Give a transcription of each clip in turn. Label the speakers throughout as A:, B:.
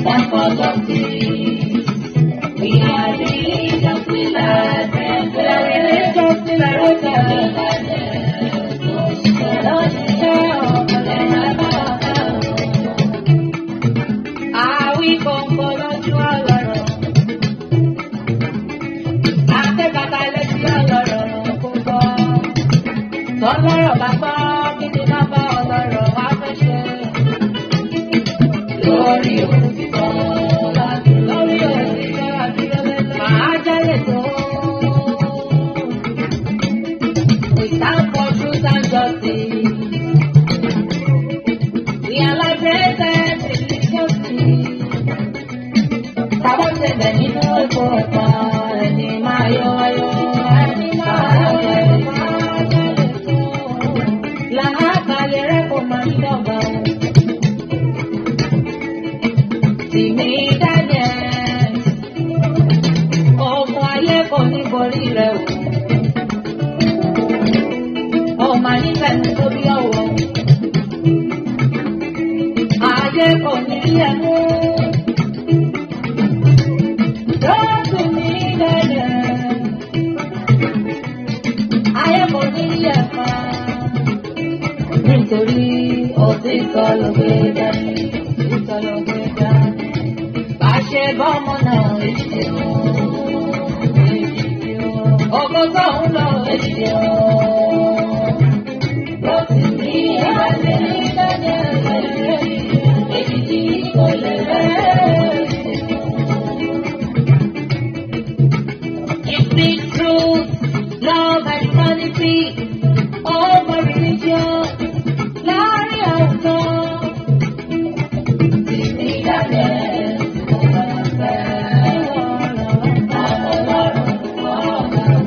A: Stand for justice. We are religiously liberated. Religiously liberated. Àwí kọ̀ǹkọ̀ lójú ọlọ́rọ̀. Akẹ́kọ̀ọ́ létí ọlọ́rọ̀ kò gbọ́. Tọ́lọ́rọ̀ bá gbọ́, kí ni bàbá ọlọ́rọ̀ wá fẹ́ ṣe? Lórí òtítọ́ lórí òtítọ́ màá jẹ́lẹ̀ tó. We stand for truth and justice. We are liberated religiously. Tàbá ṣẹlẹ̀ nínú epo ẹ̀pà, ẹni máa yọ ayọ̀, ẹni máa yọ ayọ̀, máa jẹ́lẹ̀ tó. Làákàyè rẹ̀ kò máa ń dọ̀gba o. Tìmí Daniels, ogun ayé kò ní borí rẹ̀ o. Ọmọ nífẹ̀ẹ́ tó bí ọ̀wọ́. Ayé kò ní rí ẹ mú. Rotimi Daniels, ayé kò ní rí ẹ pa. Nítorí òtítọ́ ló gbé dání, òtítọ́ ló gbé dání. Bá ṣe bọ́mọ náà èṣe o, èṣe o. Ọkọ tó ń lọ èṣe o. Rotimi Daniels, èyí tí kò lè rẹ̀. You speak truth, love and humanity over religion láàrin àwùjọ. Tìmí Daniels, mo máa fẹ́. Ọlọ́run ọ̀gá ògo.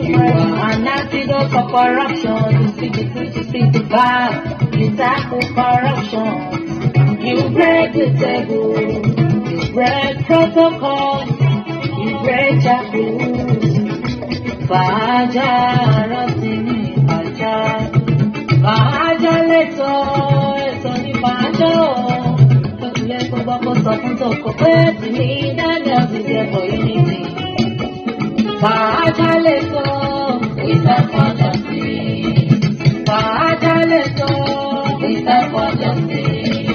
A: You are an antidote for corruption. You speak the truth, you speak the fact. You tackle corruption. You break the table. You break protocol. You break taboos. Fàájà rántí ní fàájà. Fàájà lẹ́tọ̀ ẹ̀tọ́ ní fàájà o. Ó tilẹ̀ kó gbọ́ kó sọ fún tòkó pé Tìmí Daniels is here for unity. Fàájà lẹ́tọ̀. We stand for justice. Fàájà lẹ́tọ̀. We stand for justice.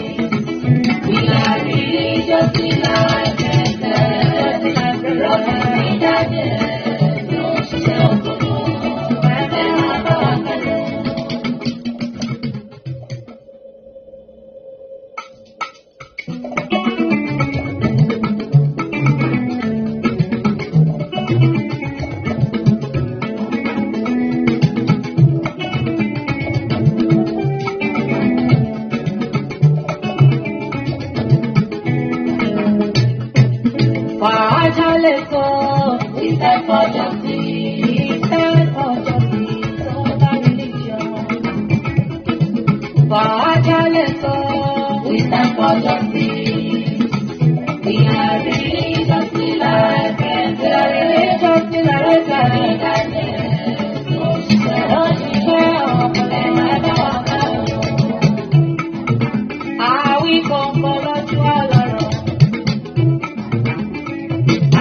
A: We are religiously liberated. Rotimi Daniels ló ń ṣiṣẹ́ òdodo. Ẹ máa bá wa kálọ. Fàájà lẹ́tọ̀. We stand for justice. We stand for justice over religion. Fàájà lẹ́tọ̀. We stand for justice. We are religiously liberated. We are religiously liberated. Ló ń ṣiṣẹ́ ọ̀pọ̀lọpọ̀ máa bá wa ká lọ. Àwí kọ̀ǹkọ̀ lójú ọlọ́rọ̀.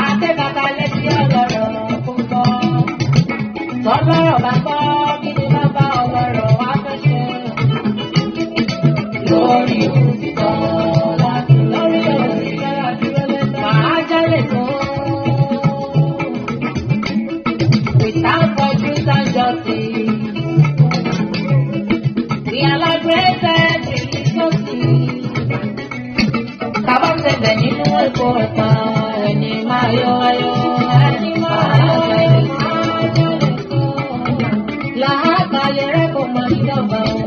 A: Akẹ́kọ̀ọ́ létí ọlọ́rọ̀ kò gbọ́. Tọ́lọ́rọ̀ bá gbọ́, kí ni bàbá ọlọ́rọ̀ wá fẹ́ ṣe? Lórí òtítọ́ láti lórí òtítọ́ màá jálè tó. We stand for truth and justice. We are liberated religiously. Tàbá ṣẹlẹ̀ nínú epo ẹ̀pà, ẹni máa yọ ayọ̀, ẹni máa yọ ayọ̀, máa jálè tó. Làákàyè rẹ̀ kò máa ń dọ̀gba o.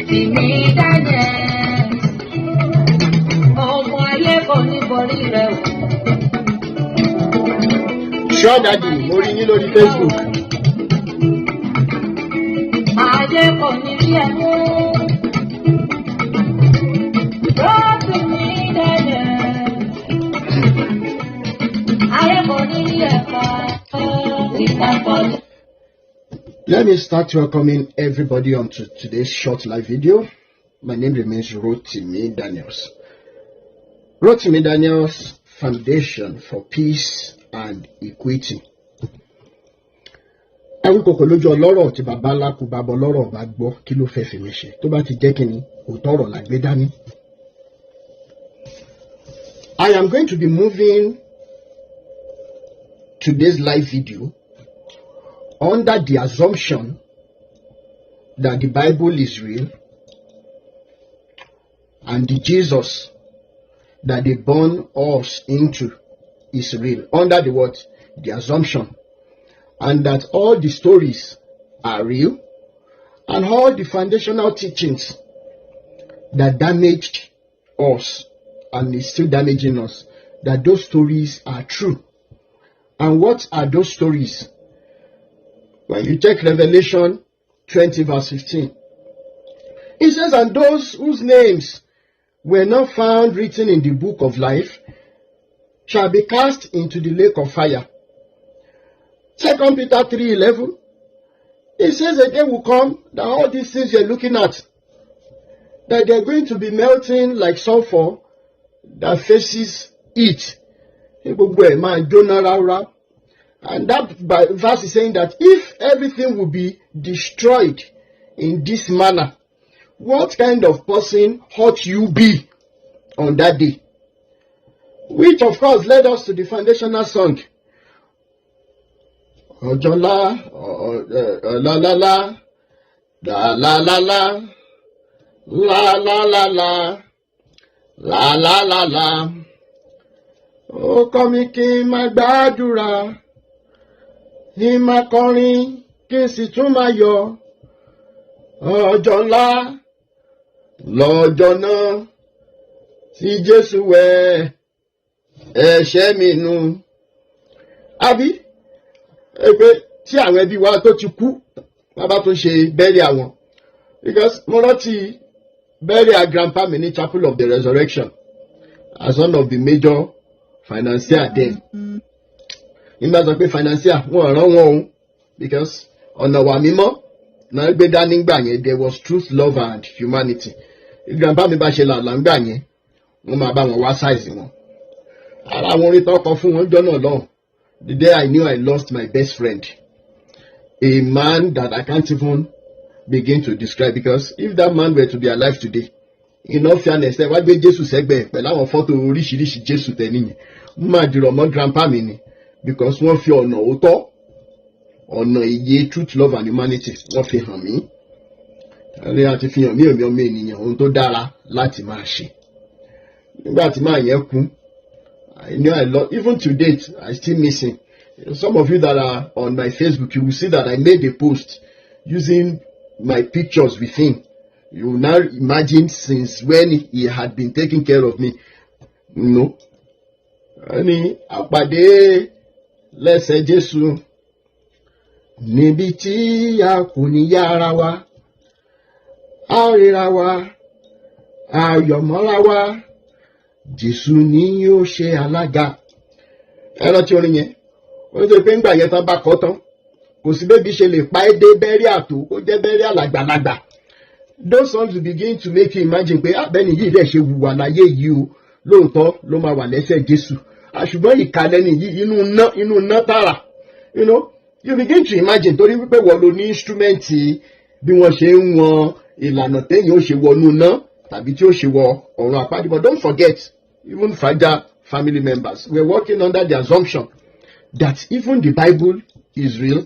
A: Tìmí Daniels, ogun ayé kò ní borí rẹ̀ o.
B: Sure Daddy, mo rí yín lórí Facebook.
A: Ayé kò ní rí ẹ mú. Rotimi Daniels, ayé kò ní rí ẹ pa. We stand for
B: Let me start welcoming everybody onto today's short live video. My name remains Rotimi Daniels. Rotimi Daniels Foundation for Peace and Equity. Awíkòkò lójú ọlọ́rọ̀ tí bàbá ńlá kú, bàbá ọlọ́rọ̀ bá gbọ́, kí ló fẹ́ fi mí ṣe? Tó bá ti jẹ́ kí ni òótọ́ ọ̀rọ̀ la gbé dání. I am going to be moving today's live video under the assumption that the Bible is real and the Jesus that they born us into is real. Under the what? The assumption. And that all the stories are real and all the foundational teachings that damaged us and is still damaging us, that those stories are true. And what are those stories? When you check Revelation 20 verse 15, it says, "And those whose names were not found written in the book of life shall be cast into the lake of fire." Second Peter 3:11, it says a day will come that all these things you're looking at, that they're going to be melting like sulfur that faces heat. Gbogbo ẹ̀ máa jóná ráúráú. And that verse is saying that if everything will be destroyed in this manner, what kind of person ought you be on that day? Which of course led us to the foundational song. Ọjọ́ ńlá, la la la, la la la la, la la la la, la la la la. Ó kọ́ mi kí n máa gbàdúrà, kí n máa kọrin, kí n sì tún máa yọ̀. Ọjọ́ ńlá lọ́jọ́ náà tí Jésù wẹ̀ ẹ̀ṣẹ̀ mi nù. Àbí ẹ pé tí àwọn ẹbí wa tó ti kú wọ́n bá tún ṣe burial wọn, because mo rántí burial grandpa mi ní Chapel of the Resurrection as one of the major financier then. Nígbà sọ pé financier, wọn ràn wọn o, because ọ̀nà wà mímọ́ náà gbé dání gbà yẹn. There was truth, love and humanity. Grandpa mi bá ṣe làlà ńgbà yẹn, wọ́n máa bá wọn wá size wọn ara àwọn orin tó kọ fún wọn jọ́nà lọ́hùn. The day I knew I lost my best friend, a man that I can't even begin to describe, because if that man were to be alive today, in all fairness, ẹ wá gbé Jésù sẹ́gbẹ̀ẹ́ pẹ̀lú àwọn fọ́tò oríṣiríṣi Jésù tẹ̀ níyẹn, mo máa dìrọ̀ mọ́ grandpa mi ni, because wọ́n fi ọ̀nà òótọ́, ọ̀nà ìyè, truth, love and humanity, wọ́n fi hàn mí. Ẹni àti fi hàn mí èmi ọmọ ènìyàn ohun tó dára láti máa ṣe. Nígbà tí màá yẹn kú, I know I love, even to date I still miss him. Some of you that are on my Facebook, you will see that I made a post using my pictures with him. You will now imagine since when he had been taking care of me. Ẹni àpàdé lẹ́sẹ̀ Jésù níbi tí a kò ní yára wa, a ríra wa, a yọ̀ mọ́ra wa, Jésù ní yóò ṣe alága. Ẹ rántí orin yẹn? Wọ́n ti pé ńgbà yẹn tán bá kọ́ tán, kò sí bébí ṣe lè pa ẹ́ dé burial tó kó jẹ́ burial àgbàlagbà. Those songs will begin to make you imagine pé abẹ́ni yìí dẹ̀ ṣe wùwà láyé yìí o, lóòótọ́ ló máa wà lẹ́sẹ̀ Jésù, ṣùgbọ́n ìkàlẹ̀ nìyí, inú iná tààrà. You begin to imagine, torí wípé wọ́n lo ní instrument bí wọ́n ṣe ń wọn ìlànà téèyàn ó ṣe wọnú iná tàbí tí ó ṣe wọ ọ̀run àpáàdì. But don't forget, even fragile family members were working under the assumption that even the Bible is real,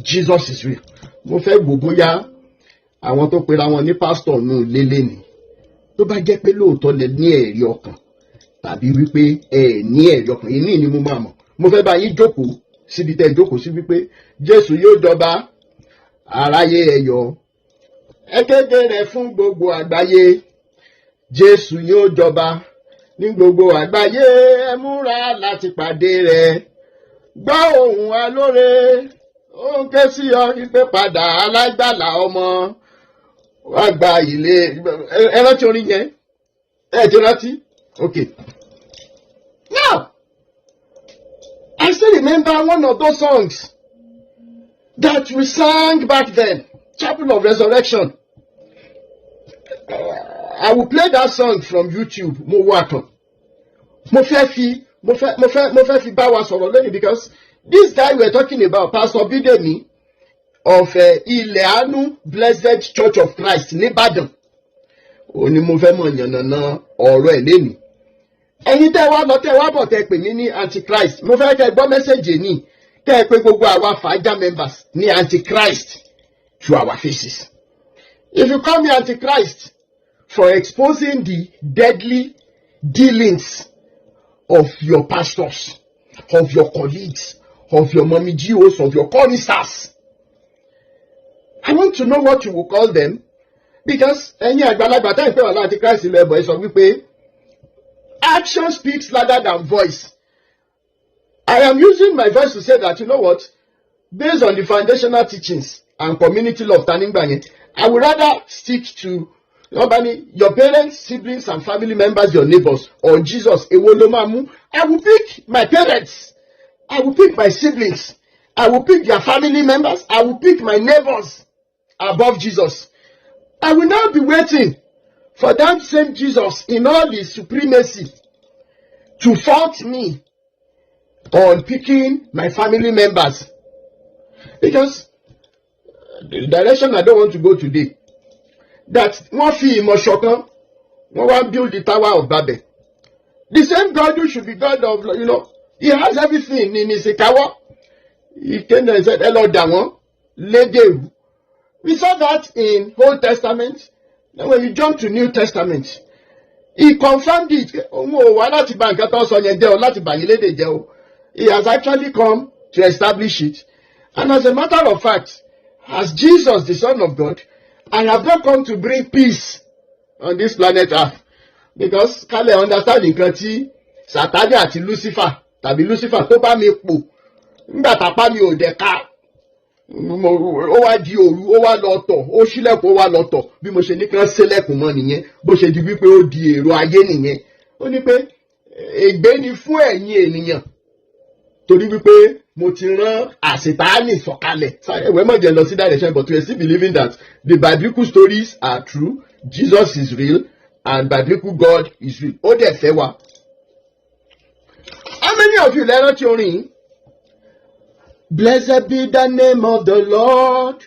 B: Jesus is real. Mo fẹ́ wò bóyá àwọn tó pera wọn ní pásítọ̀ nù lélẹ̀ ni, tó bá jẹ́ pé lóòótọ́ lẹ ní ẹ̀rí ọkàn tàbí wípé ẹ ní ẹ̀rí ọkàn yìí ní ni mo máa mọ̀. Mo fẹ́ bá yín jókòó síbi tẹ́ ẹ jókòó sí wípé Jésù yóò jọba, aráyé ẹ yọ̀, ẹ kéde rẹ̀ fún gbogbo àgbáyé. Jésù yóò jọba ní gbogbo àgbáyé, ẹ múra láti pàdé rẹ̀. Gbọ́ ohùn alóore, ó ń ké sí ọ wípé padà, alágbàlà ọmọ wá gba ilé. Ẹ rántí orin yẹn? Ẹ ti rántí? Okay, now I still remember one of those songs that we sang back then, Chapel of Resurrection. I will play that song from YouTube. Mo wá kan, mo fẹ́ fi bá wa sọ̀rọ̀ lónìí, because this guy we are talking about, Pastor Bidemi of Ilẹ̀ Àánú Blessed Church of Christ nìbàdàn, òun ni mo fẹ́ mọ̀ yànnàná ọ̀rọ̀ ẹ̀ lénìí. Ẹ̀yin tẹ́ wá lọ, tẹ́ wá bọ̀, tẹ́ pè mí ní antichrist, mo fẹ́ kẹ́ gbọ́ message ní kẹ́ ẹ pé gbogbo àwa fàájà members ní antichrist to our faces. If you call me antichrist for exposing the deadly dealings of your pastors, of your colleagues, of your mommy G.O.s, of your choristers, I want to know what you will call them, because ẹ̀yin àgbàlagbà tẹ́ ń pè wá ní antichrist lọ ẹ̀bọ̀, ẹ sọ wípé action speaks louder than voice. I am using my voice to say that, you know what, based on the foundational teachings and community love tanigba yẹn, I would rather stick to wọ́n bá ní your parents, siblings and family members, your neighbors or Jesus, èwo ló máa mú? I will pick my parents, I will pick my siblings, I will pick their family members, I will pick my neighbors above Jesus. I will now be waiting for that same Jesus in all his supremacy to fault me on picking my family members, because the direction I don't want to go today, that wọ́n fi ìmọ̀ ṣọ̀kan, wọ́n wá build the Tower of Babel. The same God who should be God of, he has everything in his ìkáwọ́, he came there and said, "Ẹ lọ dà wọ́n lédè rú." We saw that in Old Testament. Then when you jump to New Testament, he confirmed it. Òun ò wá láti bà nǹkan tó ń sọ yẹn jẹ́ o, láti bà yín lédè jẹ́ o. He has actually come to establish it. And as a matter of fact, as Jesus, the Son of God, I have not come to bring peace on this planet Earth, because kálẹ̀ understand nǹkan tí Sátánì àti Lucifer tàbí Lucifer tó bá mi pò nígbà tápá mi ò dẹ̀ ká, ó wá di òru, ó wá lọ tọ̀, ó ṣílẹ̀kùn, ó wá lọ tọ̀. Bí mo ṣe ní kí wọ́n ṣílẹ̀kùn mọ́ nìyẹn, bó ṣe di wípé ó di èrò ayé nìyẹn. Ó ní pé ègbé ni fún ẹ̀yin ènìyàn, torí wípé mo ti rán àṣetánì sọ̀kalẹ̀. Ẹ̀wẹ̀ mọ̀ jẹ́ lọ sí direction, but we are still believing that the biblical stories are true, Jesus is real and biblical God is real. Ó dẹ̀ fẹ́ wa. How many of you lẹ rántí orin yìí? Blessed be the name of the Lord.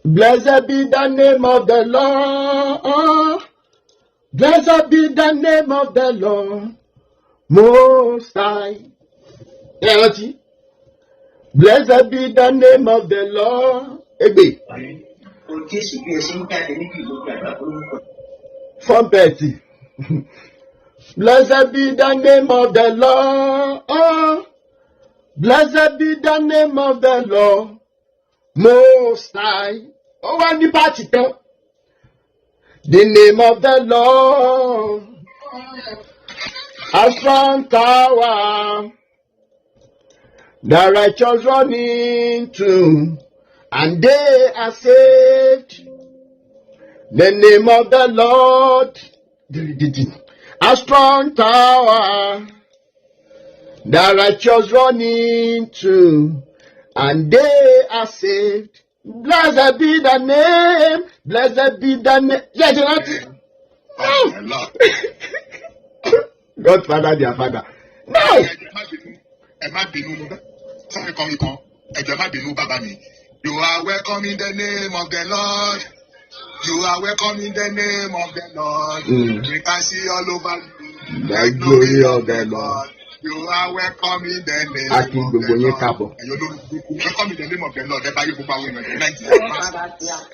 B: Blessed be the name of the Lord. Blessed be the name of the Lord Most High. Ẹ rántí? Blessed be the name of the Lord. Egbe.
C: O Jésù, bí ẹ ṣe ń jáde níbi ìlú gbàgbà lórúkọ.
B: Fọ́npẹ̀tì. Blessed be the name of the Lord. Blessed be the name of the Lord Most High. Ó wá ní part kan. The name of the Lord, a strong tower, the righteous run into, and they are saved. The name of the Lord, a strong tower, the righteous run into, and they are saved. Blessed be the name, blessed be the name. Yes, you know.
D: Allah.
B: Godfather, their father. Now,
D: Ẹ má bínú, ẹ má bínú, mo fẹ́ sáré kọrin kan. Ẹ jọ̀ọ́, ẹ má bínú, bàbá mi. You are welcome in the name of the Lord. You are welcome in the name of the Lord. We can see all over you
B: the glory of the Lord.
D: You are welcome in the name
B: A kí
D: of the
B: gbogbo yín
D: Lord.
B: káàbọ̀.
D: Ẹ̀yin olórí burúkú, welcome in the name of the Lord. Ẹ bá yé gbogbo àwọn èèyàn ní Nàìjíríà.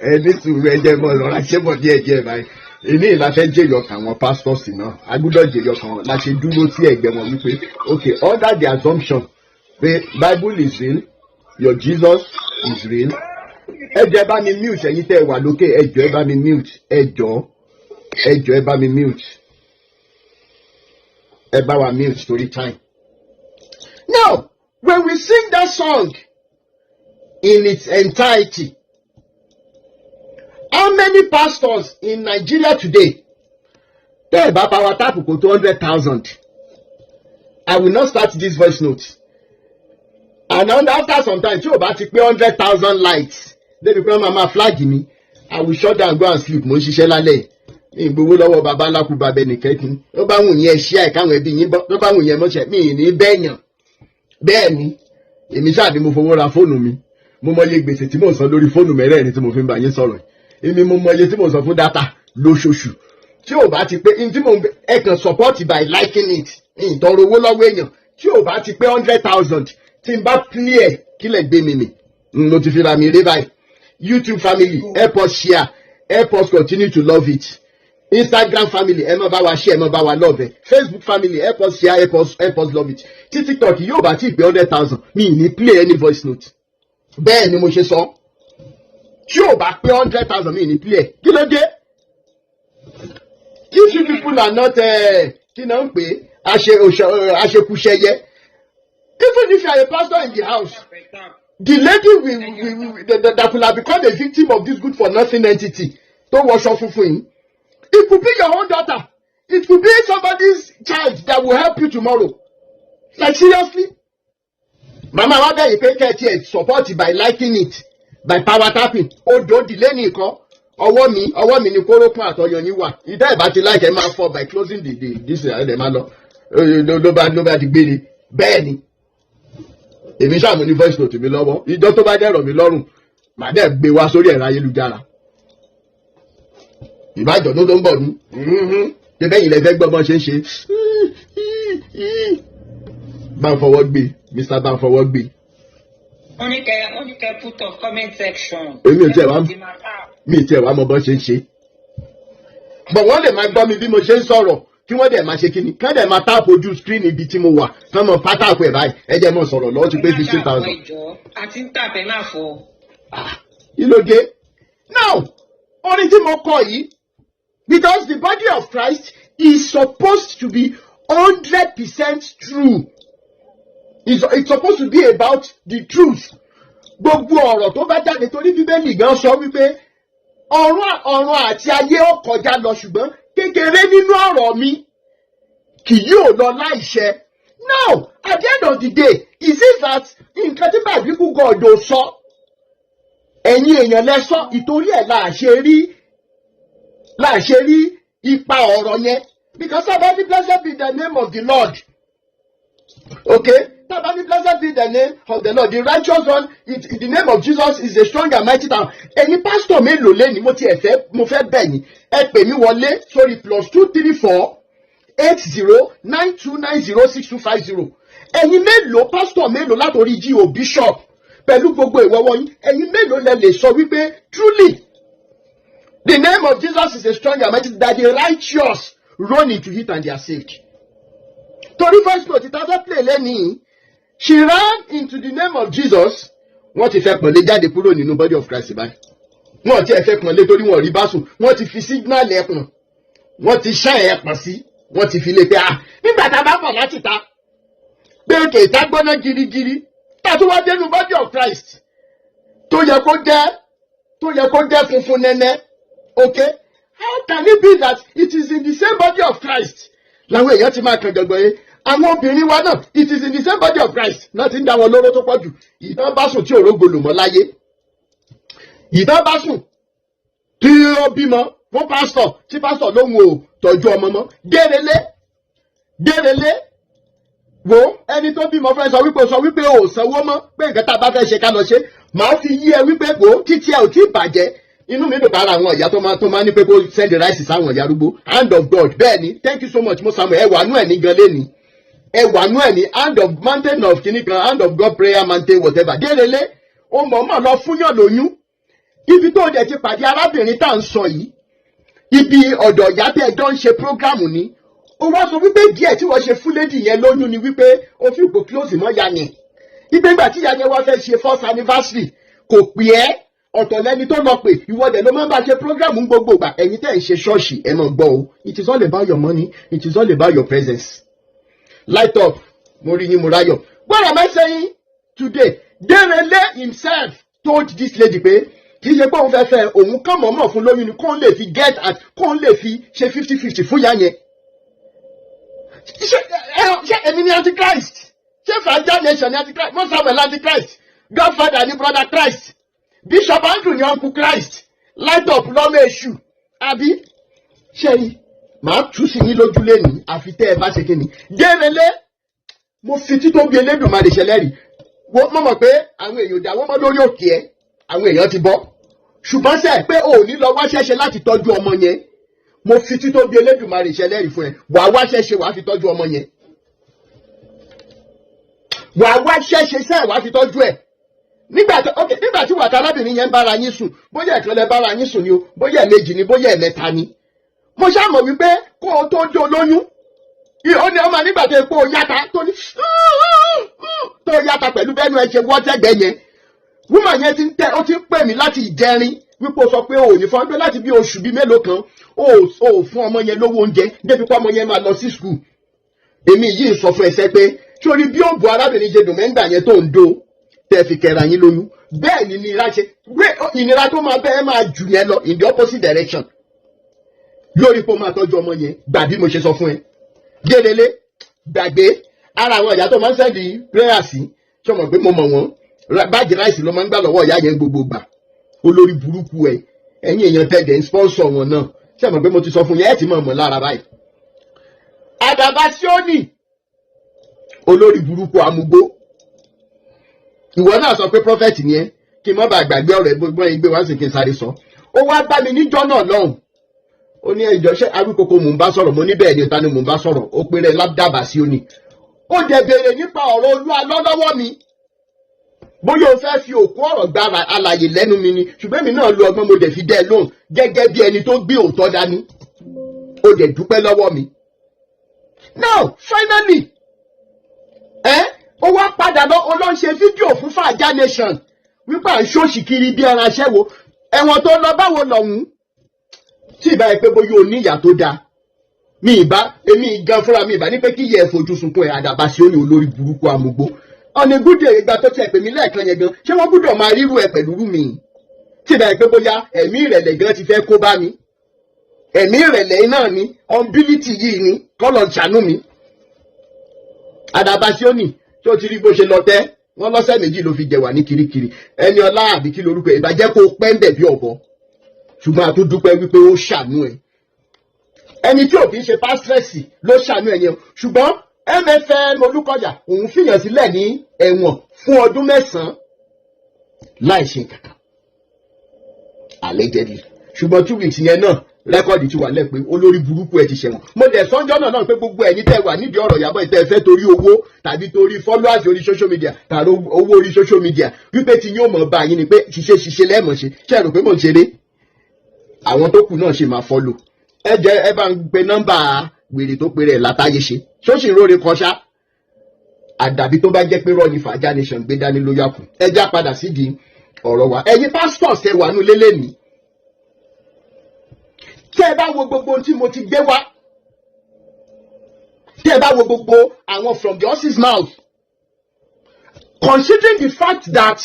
B: Ẹ ní sùúrù, ẹ jẹ́ mọ́ lọ́ra ṣé bọ̀ díẹ̀ díẹ̀ báyìí. Èmi ìlà fẹ́ jèrè ọkàn àwọn pastors náà. A gbọ́dọ̀ jèrè ọkàn wọn la ṣe dúró sí ẹ̀gbẹ́ wọn wípé, okay, under the assumption pé Bible is real, your Jesus is real. Ẹ jọ̀ọ́, ẹ bá mi mute. Ẹ̀yin tẹ́ ẹ wà lókè, ẹ jọ̀ọ́, ẹ bá mi mute. Ẹ jọ̀ọ́, ẹ jọ̀ọ́, ẹ bá mi mute. Ẹ bá wa mute torí time. Now, when we sing that song in its entirety, how many pastors in Nigeria today tẹ́ ẹ̀ bá power tap kò tó 100,000? I will not start this voice note. And then after some time, tí o bá ti pé 100,000 likes débi pé wọ́n máa flag mi, I will shut down, go and sleep. Mo ń ṣiṣẹ́ lálẹ́ yìí. Ìgbowó lọ́wọ́ baba ńlá kú babẹ nìkan kí ó bá wù yẹn ṣí àìkáwọn ẹbí yín bọ́ tó bá wù yẹn mọ́ṣẹ́ mi ní bẹ́ẹ̀yàn. Bẹ́ẹ̀ ni, èmi ṣáà ni mo fowó ra fóònù mi. Mo mọ iye gbèsè tí mò ń san lórí fóònù mẹ́rẹ̀ẹ̀rin tí mo fi ń bá yín sọ̀rọ̀. Èmi mo mọ iye tí mò ń san fún data lóṣooṣù. Tí ò bá ti pé n tí mò ń ẹ kàn support by liking it, ìtọrọ owó lọ́wọ́ èèyàn, tí ò bá ti pé 100,000 tí n bá clear, kílẹ̀ gbé mi mì, mo ti fi ra mi rí báyìí. YouTube family, help us share, help us continue to love it. Instagram family, ẹ má bá wa share, ẹ má bá wa love ẹ. Facebook family, help us share, help us love it. Tí TikTok yóò bá tí ì pé 100,000, mi ì ní play any voice note. Bẹ́ẹ̀ ni mo ṣe sọ. Tí ò bá pé 100,000, mi ì ní play ẹ̀. Kí ló dé? If you people are not, kí náà ń pè é, àṣekúṣẹyẹ, even if you are a pastor in the house, the lady will that will have become a victim of this good for nothing entity tó wọṣọ funfun yìí, it could be your own daughter, it could be somebody's child that will help you tomorrow. Like, seriously, màmá wa bẹ̀yìn pé kẹ́ ẹ tiẹ̀ support by liking it, by power tapping. Odò dìlé nìkan, ọwọ́ mi ni kórópọ̀n àtọyọ yín wà. Ìdá ìbá ti like, ẹ máa fọ by closing the this, ẹ máa lọ, ló bá di gbére. Bẹ́ẹ̀ ni, èmi ṣáà mo ní voice note mi lọ́wọ́. Ìjọ tó bá dẹ̀rọ̀ mi lọ́rùn, màá dẹ̀ gbé wá sórí ẹ̀rọ ayélujára. Ìbájọ́ tó ń bọ̀ ní ṣe bẹ́yìn lẹ fẹ́ gbọ́ bọ́n ṣe ń ṣe. Bá ń fọwọ́ gbé, Mr. bá ń fọwọ́ gbé.
A: Wọ́n ní kẹ́ put on comment section.
B: Èmi ò tiẹ̀ wá, mi tiẹ̀ wá mọ bọ́n ṣe ń ṣe bọ̀. Wọ́n lè máa gbọ́ mi bí mo ṣe ń sọ̀rọ̀, kí wọ́n dẹ̀ máa ṣe kíni, kí wọ́n dẹ̀ máa tap ojú screen ibi tí mo wà, kí wọ́n mọ pátákó ẹ̀ báyìí. Ẹ jẹ́ mọ̀ sọ̀rọ̀ lọ́wọ́, ti pé 15,000.
A: Àti ń tàbẹ̀ máa fọ.
B: Kí ló dé? Now, orin tí mo kọ yìí, because the body of Christ is supposed to be 100% true. It's supposed to be about the truth. Gbogbo ọ̀rọ̀ tó bá jáde, torí Bíbélì gan sọ wípé ọ̀run àti ayé ó kọjá lọ, ṣùgbọ́n kékeré nínú ọ̀rọ̀ mi kì yóò lọ láìṣẹ. Now, at the end of the day, is it that nǹkan tí Bible God ò sọ, ẹ̀yin èèyàn lẹ sọ? Ìtorí ẹ̀ là ṣe rí ipa ọ̀rọ̀ yẹn, because sábà ní "Blessed be the name of the Lord," okay, tábà ní "Blessed be the name of the Lord," the righteous one in the name of Jesus is a strong and mighty tower. Ẹ̀yin pásítọ̀ mélòó lẹ́ni mo ti ẹ̀ fẹ́, mo fẹ́ bẹ̀ yín, ẹ pè mí wọlé sórí +234 80 9290 6250. Ẹ̀yin mélòó, pásítọ̀ mélòó, látòrí G.O., bishop, pẹ̀lú gbogbo ìwọ́wọ́ yín, ẹ̀yin mélòó lẹ lè sọ wípé truly the name of Jesus is a strong and mighty, that the righteous run into it and they are saved? Torí voice note ìta fẹ́ play lẹ́nìí, she ran into the name of Jesus. Wọ́n ti fẹ́ pọ̀nlé jáde kúrò nínú body of Christ báyìí. Wọ́n ti ẹ̀ fẹ́ pọ̀nlé torí wọ́n rí bá sùn. Wọ́n ti fi signal ẹ̀pọ̀n, wọ́n ti ṣá ẹ̀pọ̀n sí, wọ́n ti fi lé pé, ah, nígbà tá a bá bọ̀ láti ta pé òkè ìta gbóná girigiri, tá a tún wá dénú body of Christ tó yẹ kó jẹ́ funfun nẹ́nẹ́. Okay, how can it be that it is in the same body of Christ làwọn èèyàn ti máa kàn jọ̀gbọ̀n yẹn? Àwọn obìnrin wa náà, it is in the same body of Christ náà ti ń dá wọn lóró tó pọ̀ jù. Ìtàn bá sùn tí òrógbò lò mọ́ láyé, ìtàn bá sùn tí ó bímọ fún pásítọ̀, tí pásítọ̀ lóhùn ò tọ́jú ọmọ mọ́. Dérelé, dérelé, wo ẹni tó bímọ fẹ́ sọ wípé ò sanwó mọ́, pé nǹkan tá a bá fẹ́ ṣe ká lọ ṣe. Màá fi yí ẹ wípé kò títí ẹ ò tí ì bàjẹ́. Inú mi dùn bára àwọn ìyá tó máa ní pé kó send rice sáwọn ìyá arúgbó. Hand of God, bẹ́ẹ̀ ni. Thank you so much, mo Samuel. Ẹ wà nú ẹ̀ ní gan lẹ́ni, ẹ wà nú ẹ̀ ní hand of mountain of kìíní kan, Hand of God prayer mountain, whatever. Dérelé, ó mọ̀ọ́mọ̀ lọ fúnyàn lóyún. Ibi tó dẹ̀ ti pàdé arábìnrin tá à ń sọ yìí, ibi ọ̀dọ̀ ìyá tẹ́ ẹ jọ ń ṣe program ni. Ó wá sọ wípé díẹ̀ tí wọ́n ṣe fún lady yẹn lóyún ni wípé ó fi ipò close mọ́ ya yẹn. Ìgbé ìgbà tí ìyá yẹn wá fẹ́ ṣe first anniversary, kò pè ẹ́, ọ̀tọ̀ lẹni tó lọ pè. Ìwọ dẹ̀ ló máa ń bá ṣe program gbogbo ìgbà. Ẹ̀yin tẹ́ ẹ̀ ń ṣe ṣọ́ọ̀ṣì, ẹ máa gbọ́ o. It is all about your money, it is all about your presence. Light up, mo rí yín, mo ráyọ̀. What am I saying today? Derele himself told this lady pé kì í ṣe pé òun fẹ́ fẹ́, òun kàn mọ̀ọ́mọ̀ fún lóyún ni kóun lè fi get at, kóun lè fi ṣe 50-50 fún ìyá yẹn. Ṣé èmi ni antichrist? Ṣé Fàájà nation ni antichrist? Mo Samuel antichrist, Godfather ni brother Christ, Bishop Andrew ni uncle Christ, Light up lọ́mọ èṣù, àbí? Ṣé rí, màá tú sí yín lójú lẹ́nu, àfi tẹ́ ẹ bá ṣe kíni. Dérelé, mo fi títóbi Elédùmarè ṣẹlẹ́rìí. Wọ́n mọ̀ mọ̀ pé àwọn èèyàn dáwọ́ mọ́ lórí òkè ẹ̀, àwọn èèyàn ti bọ́. Ṣùgbọ́n sẹ́ pé o ò ní lọ wáṣẹ́ṣe láti tọ́jú ọmọ yẹn, mo fi títóbi Elédùmarè ṣẹlẹ́rìí fún ẹ, wàá wáṣẹ́ṣe, wàá fi tọ́jú ọmọ yẹn. Wàá wáṣẹ́ṣe sẹ́, wàá fi tọ́jú ẹ̀. Nígbà tí, ok, nígbà tí wàtá arábìnrin yẹn ń bára yín sùn, bóyá ẹ̀kan lẹ bára yín sùn ni o, bóyá ẹ̀mejì ni, bóyá ẹ̀mẹ́ta ni, mo ṣáà mọ̀ wípé kó o tó dó lóyún, ó ní ọmọ nígbà tó epo yàtá tó ní tó yàtá pẹ̀lú bẹ́ẹ̀nu ẹ ṣe wọ́tẹ́gbẹ́ yẹn. Woman yẹn ti ń tẹ, ó ti ń pè mí láti ìjẹrin wípé ó sọ pé ó ní fún pé láti bí oṣù bíi mélòó kan ó ò fún ọmọ yẹn lówó oúnjẹ débi pé ọmọ yẹn máa lọ sí school. Èmi yìí sọ fún ẹsẹ pé sórí bí òbò arábìnrin ṣe dùn mẹ́ngbà yẹn tó ń do tẹ́ fi kẹra yín lóyún, bẹ́ẹ̀ ni ìnira ṣe gbé ìnira tó máa bẹ́ẹ̀ máa jù yẹn lọ in the opposite direction lórí pé ó máa tọ́jú ọmọ yẹn. Gbà bí mo ṣe sọ fún ẹ, délélé, gbàgbé ara àwọn ìyá tó máa ń send prayer sí. Ṣé o mọ̀ pé mo mọ̀ wọ́n? Bag rice ló máa ń gbà lọ́wọ́ ìyá yẹn gbogbo gbà. Olórí burúkú ẹ, ẹ̀yin èèyàn tẹ̀dẹ̀ ń sponsor wọn náà, ṣé o mọ̀ pé mo ti sọ fún yẹn? Ẹ̀ ti mọ̀ mọ̀ lára báyìí. Àdàbà Síónì, olórí burúkú amúgbó, ìwọ náà sọ pé prophet ni ẹ. Kí n má bàa gbàgbé ọ̀rọ̀ ẹ, gbogbo ẹ gbé wá sí kí n sáré sọ. Ó wá bá mi níjọ́ náà lọ́hùn, ó ní ìjọ ṣé Awíkoko mò ń bá sọ̀rọ̀? Mo ní bẹ́ẹ̀ ni. Ta ni mò ń bá sọ̀rọ̀? Ó péré ládàbà Síónì. Ó dẹ̀ béèrè nípa ọ̀rọ̀ Olúwa lọ́lọ́wọ́ mi, bóyá o fẹ́ fi òkú ọ̀rọ̀ gba alàyè lẹ́nu mi ni. Ṣùgbọ́n èmi náà lo ọgbọ́n, mo dẹ̀ fi dẹ́ ẹ lóhùn gẹ́gẹ́ bí ẹni tó gbé òótọ́ dání. Ó dẹ̀ dúpẹ́ lọ́wọ́ mi. Now finally, ẹ ó wá padà lọ, ó lọ ń ṣe fídíò fún Fàájà Nation wípé à ń ṣòṣì kiri bí ẹran aṣẹ́wó. Ẹ̀wọ̀n tó lọ, báwo lọ̀hún? Tí ìbá yẹ pé bóyá o ní ìyá tó dáa mi, ìbá èmi gan fúnra mi ìbá ní pé kí yẹ ẹ fojú sunkún ẹ. Àdàbà sí òní, olórí burúkú amúgbó, ọ̀nà gúdè ìgbà tó tiẹ̀ pè mí lẹ́ẹ̀kan yẹn gan, ṣé wọ́n gbúdọ̀ máa ríru ẹ pẹ̀lú rú mi? Tí ìbá yẹ pé bóyá ẹ̀mí ìrẹ̀lẹ̀ gan ti fẹ́ kó bá mi, ẹ̀mí ìrẹ̀lẹ̀ náà ni humility yìí ni kọ́lọ̀ ń ṣàánú mi. Àdàbà Síónì, tí ó ti rí bó ṣe lọ tẹ́ wọ́n lọ́sẹ̀ 2 ló fi jẹ̀wà ní Kirikiri. Ẹni ọlá àbí kí lorúkọ ẹ̀, ìbàjẹ́ kó pẹ́ ń bẹ̀ bí ọ̀bọ. Ṣùgbọ́n a tún dúpẹ́ wípé ó ṣàánú ẹ̀. Ẹni tí ò kì í ṣe pastor ló ṣàánú ẹ̀ yẹn. Ṣùgbọ́n MFM Olúkọ̀yà, òun fìyàn sílẹ̀ ní ẹ̀wọ̀n fún ọdún 9 láì ṣe kankan, allegedly. Ṣùgbọ́n 2 weeks yẹn náà, record ti wà lẹ́pẹ́ olórí burúkú ẹ ti ṣẹ̀wọ̀n. Mo dẹ̀ sọ́njọ́ náà pé gbogbo ẹ̀yin tẹ́ wà nídìí ọ̀rọ̀ Ìyábọ̀, ìtẹ́ fẹ́ torí owó tàbí torí followers orí social media tàbí owó orí social media, wípé tí yóò mọ̀ bá yín ni pé ṣiṣẹ́ ṣiṣẹ́ lẹ́ẹ̀mọ̀ ṣe. Ṣe rò pé mò ń ṣeré? Àwọn tó kù náà ṣe máa follow. Ẹ jẹ́ ẹ bá ń pe nọ́mbà wèrè tó pe rẹ̀ látàyè ṣe ṣóṣì róore kọṣá, àdàbí tó bá jẹ́ pé rọ́ọ̀nì Fàájà Nation gbé dání ló yà kù. Ẹ já padà sídìí ọ̀rọ̀ wa. Ẹ̀yin pastors ẹ wà nù lélẹ́ni, tẹ́ ẹ bá wo gbogbo ohun tí mo ti gbé wá, tẹ́ ẹ bá wo gbogbo àwọn from the horse's mouth, considering the fact that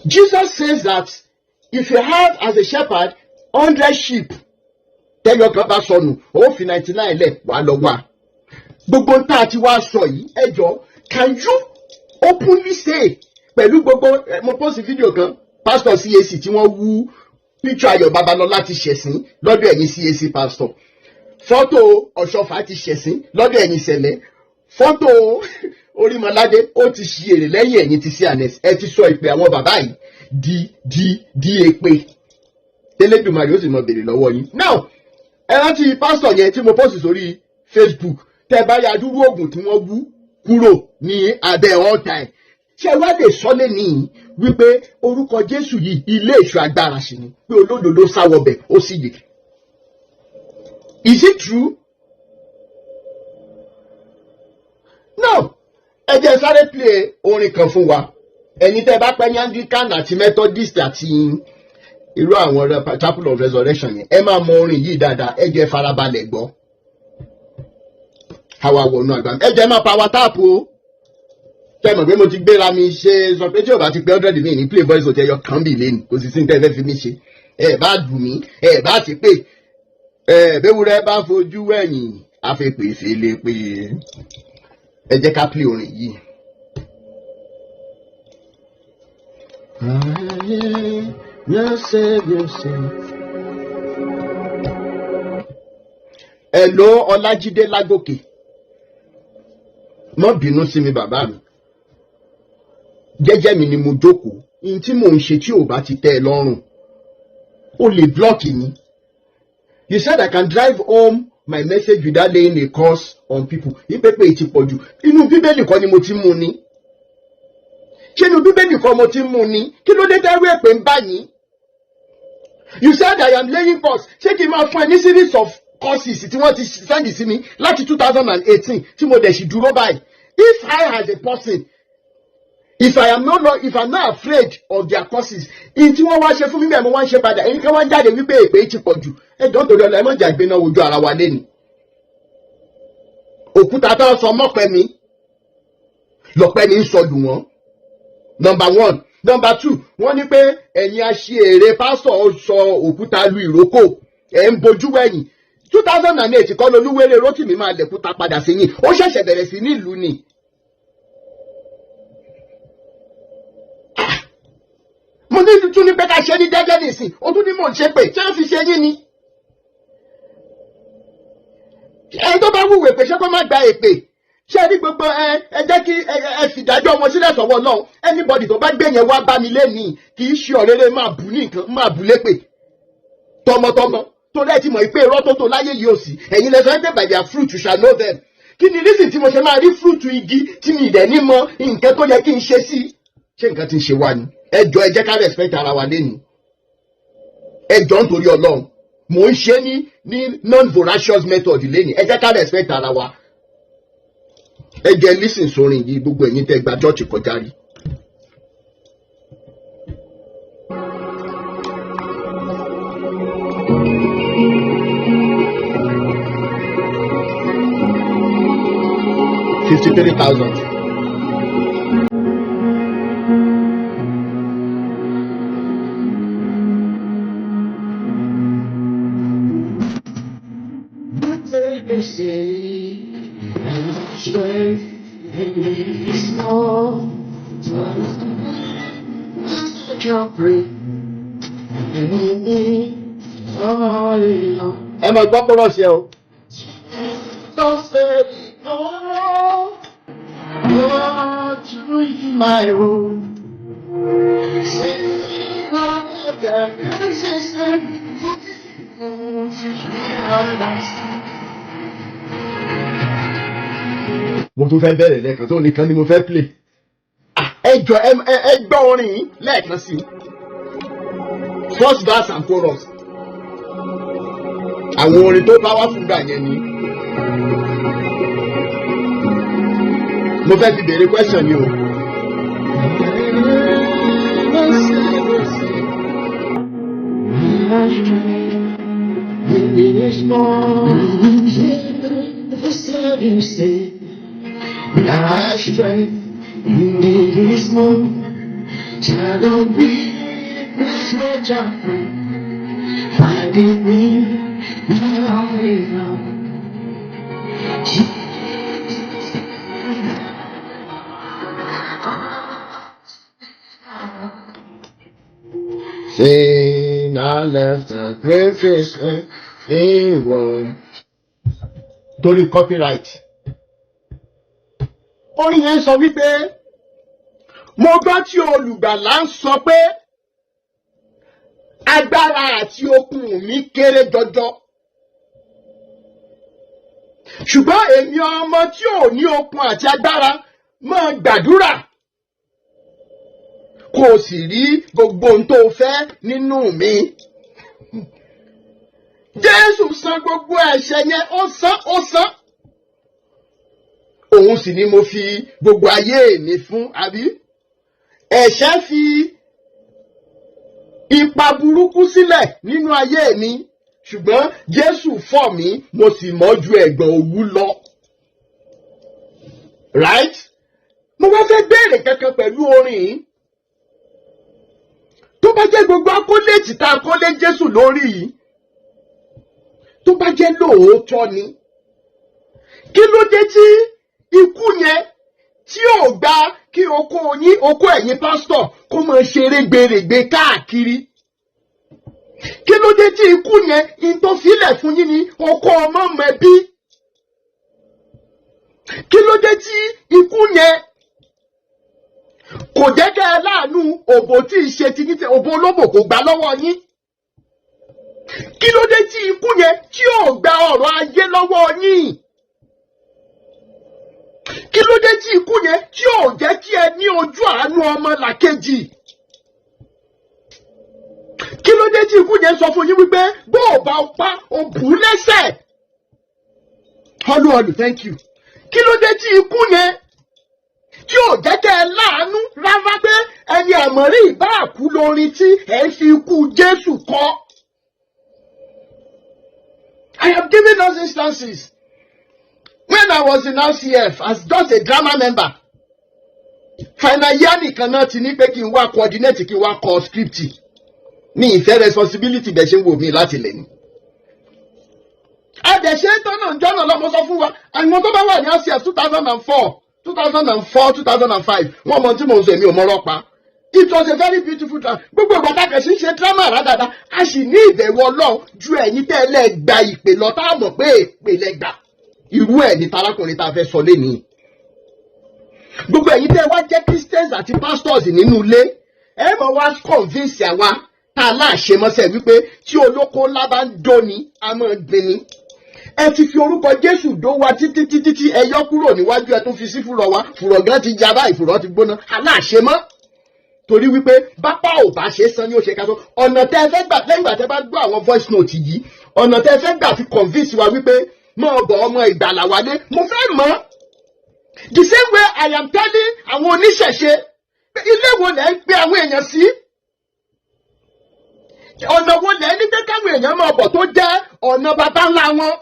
B: Jesus says that if you have as a shepherd 100 sheep, tẹ́yọ kan bá sọnù, ó fi 99 lẹ̀ wá lọ wá. Gbogbo tá a ti wá sọ yìí, ẹ jọ, can you openly say pẹ̀lú gbogbo, mo post fídíò kan, pastor CAC tí wọ́n wú picture Ayọ̀ Babalọ́lá ti ṣẹ̀sín lọ́dọ̀ ẹ̀yin CAC pastor, fọ́tò Ọ̀ṣọ́fà ti ṣẹ̀sín lọ́dọ̀ ẹ̀yin Sẹ̀lẹ̀, fọ́tò Orímọládé ó ti ṣí èrè lẹ́yìn ẹ̀yin ti CNS. Ẹ ti sọ ìpè àwọn bàbá yìí di èpè tẹ́lẹ̀dùmarè, ó sì mọ béèrè lọ́wọ́ yín. Now, ẹ rántí pásítọ̀ yẹn tí mo post sórí Facebook, tẹ́ bá yá dúró oògùn tí wọ́n wú kúrò ní abẹ́ ọ̀tá ẹ̀, ṣé wá lè sọ lẹ́nìí wípé orúkọ Jésù yìí ilé ìṣọ́ agbára sí ni, pé olódodo sáwọbẹ̀ ó sì yè? Is it true? No. Ẹ jẹ́ sáré play orin kan fún wa. Ẹ̀yin tẹ́ bá pẹ́ ní Anglican àti Methodist àti irú àwọn Chapel of Resurrection yẹn, ẹ máa mọ orin yìí dáadáa. Ẹ jẹ́ farabalẹ̀ gbọ́ àwa wọnú àgbà. Ẹ jẹ́ máa power tap o. Tẹ́ mọ̀ pé mo ti gbéra mi ṣe sọ pé tí o bá ti pé 100 mi ní play voice note ẹyọ kan bì lẹ́nu, kò sì sí ní tẹ́ fẹ́ fi mí ṣe. Ẹ bá dùn mí, ẹ bá ti pè ẹ bẹ́wúrẹ́ bá fojú wẹ̀yìn àfẹ́pè fèlè pé. Ẹ jẹ́ ká play orin yìí. Yes, yes, yes. Hello, Ọlájídé Lágòkè, má bínú sí mi, bàbá mi. Jẹ́jẹ́ mi ni mo jókòó. Ní tí mò ń ṣe, tí ò bá ti tẹ́ ẹ lọ́rùn, o lè block mi. You said I can drive home my message without laying a curse on people. Ìpépè ti pọ̀ jù. Inú Bíbélì kọ́ ni mo ti mú ni? Ṣé inú Bíbélì kọ́ mo ti mú ni? Kí ló dé dẹ́rù èpè ń bá yín? You said I am laying curse. Ṣé kí n máa fún ẹ ní series of curses tí wọ́n ti send sí mi láti 2018 tí mo dẹ̀ sì dúró báyìí? If I as a person, if I'm not afraid of their curses, in tí wọ́n wá ṣe fún mi bẹ́ẹ̀, mo wá ń ṣe padà. Ẹni kan wá ń jáde wípé èpè ti pọ̀ jù. Ẹ jọ̀ọ́, nítorí ọ̀la, ẹ má jà gbéná wojú ara wa lẹ́nu. Òkúta tó sọ mọ́pẹ́ mi lọ́pẹ́ ní sọ lù wọ́n, number one. Number two, wọ́n ní pé ẹ̀yin aṣèrè pásọ̀ sọ òkúta lu ìrókò, ẹ̀ ń bojú wẹ̀yìn. 2008 kọ́ lolúwéré Rótìmí máa lẹ̀kúta padà sí yín. Ó ṣẹ̀ṣẹ̀ bẹ̀rẹ̀ sí nílùú ni. Ah! Mo ní tún ní pé ká ṣe ní jẹ́jẹ́ nìsín, ó tún ní mò ń ṣe pé ṣé ó fi ṣe yín ni. Ẹni tó bá wúwo èpè, ṣé kó má gba èpè? Ṣé rí gbogbo ẹ, ẹ jẹ́ kí ẹ fìdájọ́ wọn sílẹ̀ sọ́wọ́ náà. Anybody tó bá gbé yẹn wá bá mi lẹ́nìí, kì í ṣe ọ̀rẹ́rẹ́ máa bù ní nǹkan, máa bù lépè tọmọtọmọ, torí ẹ ti mọ̀ pé irọ́ tó tó láyé yìí ò sí. Ẹ̀yin lẹ sọ pé by their fruit you shall know them. Kí ni reason tí mo ṣe máa rí fruit igi tí mi dẹ̀ ní mọ nǹkan tó yẹ kí n ṣe sí? Ṣé nǹkan tí ń ṣe wá ni? Ẹ jọ, ẹ jẹ́ ká respect ara wa lẹ́nu. Ẹ jọ, nítorí Ọlọ́run, mò ń ṣe ní non-voracious method lẹ́nu. Ẹ jẹ́ ká respect ara wa. Ẹ jẹ́ listen sórin yìí, gbogbo ẹ̀yin tẹ́ gba church kọjá rí. 53,000. Ẹ máa gbọ́ pọ́rọ̀ sí ẹ o. My room. Mo tún fẹ́ bẹ̀rẹ̀ lẹ́ẹ̀kan tó nìkan ni mo fẹ́ play. Ẹ jọ, ẹ gbọ́ orin yìí lẹ́ẹ̀kan sí i. First verse and chorus. Àwọn orin tó bá wá fún gbà yẹn ni. Mo fẹ́ fi béèrè question ni o. Sin I left the greatest one. Torí copyright. Orin yẹn sọ wípé mo gbọ́ tí olùgbàlà ń sọ pé agbára àti okun mi kéré jọjọ. Ṣùgbọ́n èmi ọmọ tí ò ní okun àti agbára, máa gbàdúrà kó o sì rí gbogbo ohun tó o fẹ́ nínú mi. Jésù san gbogbo ẹ̀ṣẹ̀ yẹn, ó san, ó san. Òun sì ni mo fi gbogbo ayé mi fún, àbí? Ẹ̀ṣẹ̀ fi ipa burúkú sílẹ̀ nínú ayé mi, ṣùgbọ́n Jésù fọ̀ mí, mo sì mọ́ ju ẹ̀gbọ̀n òwú lọ. Right? Mo wá fẹ́ béèrè kankan pẹ̀lú orin yìí. Tó bá jẹ́ gbogbo accolade tá a kọ́lé Jésù lórí yìí, tó bá jẹ́ lóòótọ́ ni, kí ló dé tí ikú yẹn tí ò gba kí oko yín, oko ẹ̀yin pásítọ̀, kó máa ṣe rẹ́gbẹ̀rẹ̀gbẹ̀ káàkiri? Kí ló dé tí ikú yẹn in tó filẹ̀ fún yín ni ọkọ ọmọ mẹbí? Kí ló dé tí ikú yẹn kò jẹ́ kẹ́ ẹ láàánú òbò tí ì ṣe ti yín, tí òbò olóbò kò gbà lọ́wọ́ yín? Kí ló dé tí ikú yẹn tí ò gba ọ̀rọ̀ ayé lọ́wọ́ yín? Kí ló dé tí ikú yẹn tí ò jẹ́ kí ẹ ní ojú àánú ọmọ làkejì? Kí ló dé tí ikú yẹn sọ fún yín wípé bó o bá pa, o bù ú lẹ́sẹ̀? Ọlú ọlù, thank you. Kí ló dé tí ikú yẹn tí ò jẹ́ kẹ́ ẹ láàánú rárá, pé ẹni àmọ́rí ìbá àkú lórin tí ẹ ń fi ikú Jésù kọ́? I have given us instances. When I was in RCF as just a drama member, final year nìkan náà ti ní pé kí n wá coordinate, kí n wá kọ script. Ní ìfẹ́ responsibility bẹ̀ ṣe ń wò mí láti lẹ̀ ni. Adẹ̀ṣe tọ́nà jọ́nà lọ́mọ sọ fún wa, àwọn tó bá wà ní RCF 2004, 2004, 2005, wọ́n mọ tí mò ń sọ, èmi ò mọ̀rọ̀ pa. It was a very beautiful drama. Gbogbo ìgbà tá a kẹ̀ sí ṣe drama rádàdà, a sì ní ìbẹ̀rù Ọlọ́run ju ẹ̀yin tẹ́ ẹ lẹ́ gba ìpè lọ, tá a mọ̀ pé ìpè lẹ gbà. Irú ẹ̀ ní tarákùnrin tá a fẹ́ sọ lénìí. Gbogbo ẹ̀yin tẹ́ ẹ wá jẹ́ Christians àti pastors nínú ilé, ẹ mọ̀ wá convince àwa tá a láṣẹ mọ́sẹ̀ wípé tí olóko ńlá bá ń dóni, a máa gbin ni. Ẹ ti fi orúkọ Jésù dó wa títí títí tí ẹ yọ kúrò níwájú, ẹ tún fi sí fúrọ̀ wa. Fùrọ̀ gan ti já báyìí, fùrọ̀ ti gbóná aláṣẹ mọ́, torí wípé bápá ò bá ṣe é san ní ó ṣe ká sọ. Ọ̀nà tẹ́ ẹ fẹ́ gbà lẹ́yìn ìgbà tẹ́ bá gbọ́ àwọn voice note yìí, ọ̀nà tẹ́ ẹ fẹ́ gbà fi convince wa wípé mọ́ ọbọ̀ ọmọ ìgbàlà wálé, mo fẹ́ mọ̀. The same way I am telling àwọn oníṣẹ̀ṣe pé ilé wo lẹ́ ń gbé àwọn èèyàn sí? Ọ̀nà wo lẹ́ ní pé káwọn èèyàn máa bọ̀ tó jẹ́ ọ̀nà bàbá ńlá wọn?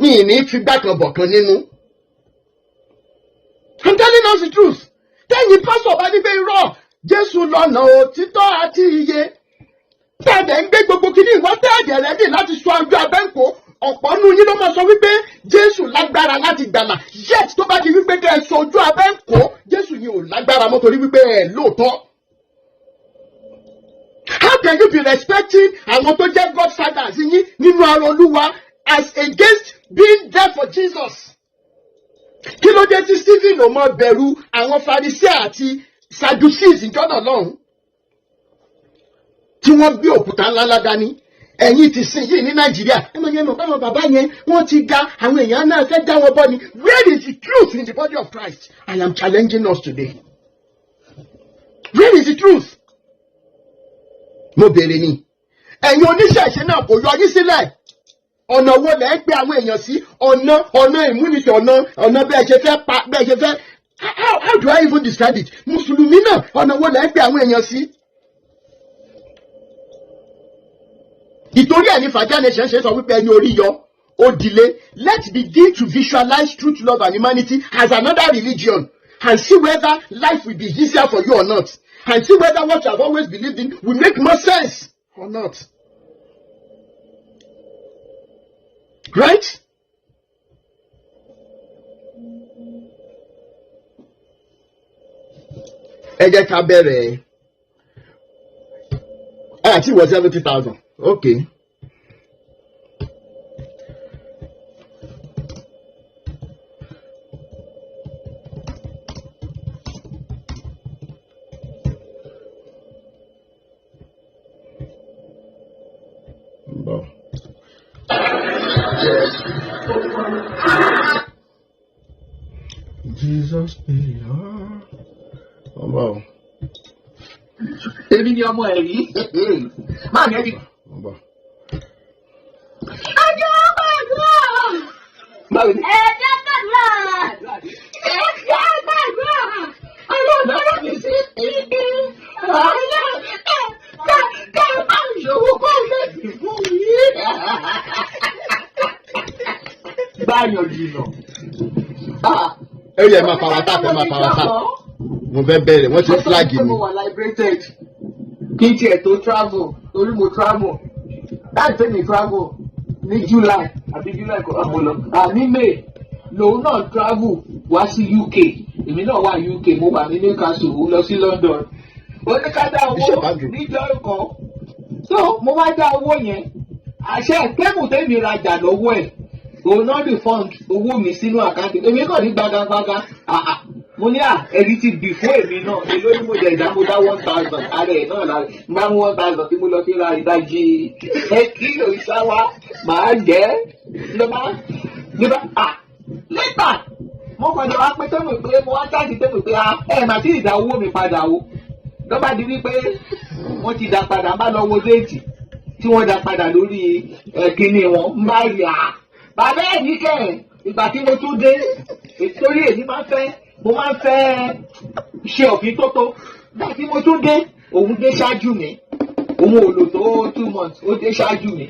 B: Ní ìní figbá kan bọ̀ kan nínú. I'm telling us the truth. Tẹ́yìn pásọ̀ bá ní pé irọ́, Jésù lọ́nà òtítọ́ àti iye, tẹ́ẹ̀dẹ̀ ń gbé gbogbo kìíní ìwọ́n, tẹ́ẹ̀dẹ̀ ready láti sọ ojú abẹ́ǹkó, ọ̀pọ̀ nínú yín ló máa sọ wípé Jésù lágbára láti gbàlà, yet tó bá di wípé kẹ́ ẹ sọ ojú abẹ́ǹkó, Jésù ni ò lágbára mọ́, torí wípé ẹ lóòótọ́. How can you be respecting àwọn tó jẹ́ godfathers yín nínú ara Olúwa as against being there for Jesus? Kí ló dé tí Stephen ò mọ bẹ̀rù àwọn Pharisee àti Sadducees ìjọ́nà lọ́hùn tí wọ́n gbé òkúta ńláńlá dání? Ẹ̀yin ti sìn yìí ní Nàìjíríà, ẹ máa yẹn mọ̀ báwọn bàbá yẹn wọ́n ti ga, àwọn èèyàn náà fẹ́ dá wọn bọ́ ni. Where is the truth in the body of Christ? I am challenging us today. Where is the truth? Mo béèrè ni. Ẹ̀yin oníṣẹ̀ṣe náà kò yọ yín sílẹ̀. Ọ̀nà wo lẹ́ ń pe àwọn èèyàn sí? Ọ̀nà ìmúnisìn, ọ̀nà bẹ́ẹ̀ ṣe fẹ́ pa, bẹ́ẹ̀ ṣe fẹ́, how do I even describe it? Mùsùlùmí náà, ọ̀nà wo lẹ́ ń pe àwọn èèyàn sí? Ìtorí ẹ̀ ní Fàájà Nation ṣe sọ wípé ẹni orí yọ ó dilé. Let's begin to visualize truth, love and humanity as another religion and see whether life will be easier for you or not, and see whether what you have always believed in will make more sense or not. Right? Ẹ jẹ́ ká bẹ̀rẹ̀ àti ìwọ 70,000. Okay. Bọ̀. Jesus be all. Bọ̀.
C: Èmi ni ọmọ ẹ̀ rí máa ní ẹbí.
B: Bọ̀.
A: Ọjọ́ gbàdúrà.
C: Báwo ni.
A: Ẹ̀jẹ̀ gbàdúrà. Ẹ̀jẹ̀ gbàdúrà. Ọlọ́run lọ́rọ̀ mi sí ibi. Ọlọ́run kẹ́ kẹ́ bá ìṣòwò kọ́ lẹ́sìn fún mi.
C: Báyọ̀ jìnnà.
B: Ẹ yẹ máa power tap, ẹ máa power tap. Mo fẹ́ bẹ̀rẹ̀, wọ́n ti flag mi.
C: Mo wà liberated kí n tiẹ̀ tó travel, torí mo travel láì pé mi travel ní July àbí July kò mo lọ ní May, lòun náà travel wá sí UK. Èmi náà wà UK, mo wà ní Newcastle, ó lọ sí London, ó ní ká dá
B: Bishop
C: owó
B: Andrew.
C: níjọ́ kan. So mo wá dá owó yẹn, àṣẹ Temu tèmi rajà lọ́wọ́ ẹ̀, òun náà refund owó mi sínú account. Èmi kàn ní gbagagbaga, àà, mo ní à, ẹ̀rí ti bì fún èmi náà. Èló ni mo jẹ ìdá? Mo dá 1,000 ara ẹ̀ náà lára n bá mú 1,000 tí mo lọ fi ra ìdajì ẹ kílò ìsáwá màá jẹ́ ló bá ló bá. À, later mo kàn jẹ́ wá pé Temu pé mo wá charge Temu pé à, ẹ mà tí ì dá owó mi padà o. Ló bá di wípé wọ́n ti dá padà, má lọ wo date tí wọ́n dá padà lórí ẹ̀kíní wọn, ń bá rí à bàbá ẹ̀ ní kẹ́. Ìgbà tí mo tún dé, torí èmi máa ń fẹ́, mo máa ń fẹ́ ṣe òfin tó tó. Ìgbà tí mo tún dé, òun dé ṣáájú mi. Òun ò lò tó 2 months, ó dé ṣáájú mi.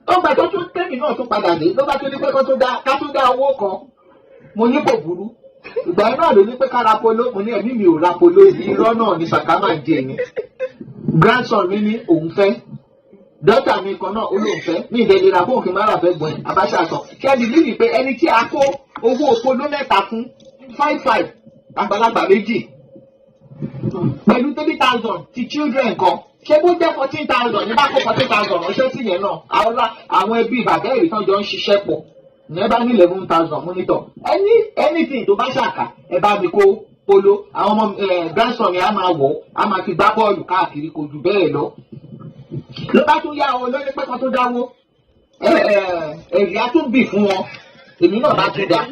C: Ó gbà tó tún tẹ́mi náà tún padà dé, ló bá tún ní pé kó tún dá, ká tún dá owó kan. Mo ní kò burú. Ìgbà yẹn náà ló ní pé ká ra polo. Mo ní ẹ̀mí mi ò ra polo. Irọ́ náà ni sàkámà ń jẹ ni. Grandson mi ní òun fẹ́, daughter mi kan náà ó lóun fẹ́ ní ìdẹ́lera fóun kí n má rà fẹ́ gbọ́n ẹ̀. Abáṣà sọ ṣé ẹni lílì pé ẹni tí a kó owó polo mẹ́ta fún, five five, àgbàlagbà méjì pẹ̀lú 3,000 ti children kan, ṣé bó jẹ́ 14,000 ní bá kó 14,000 ránṣẹ́ sí yẹn náà, àwọn ẹbí bàbá ẹ̀rí tán jọ ń ṣiṣẹ́ pọ̀, ìyẹn bá ní 11,000 monitor anything tó bá ṣàkà, ẹ bá mi kó polo. Àwọn ọmọ grandson mi á máa wọ̀, á máa fi gbá bọ́ọ̀lù káàkiri, kò jù bẹ́ẹ̀ lọ. Ló bá tún yá o, lóní pé kan tó dáwó, ẹ̀rí á tún bì fún wọn. Èmi náà bá tún dá,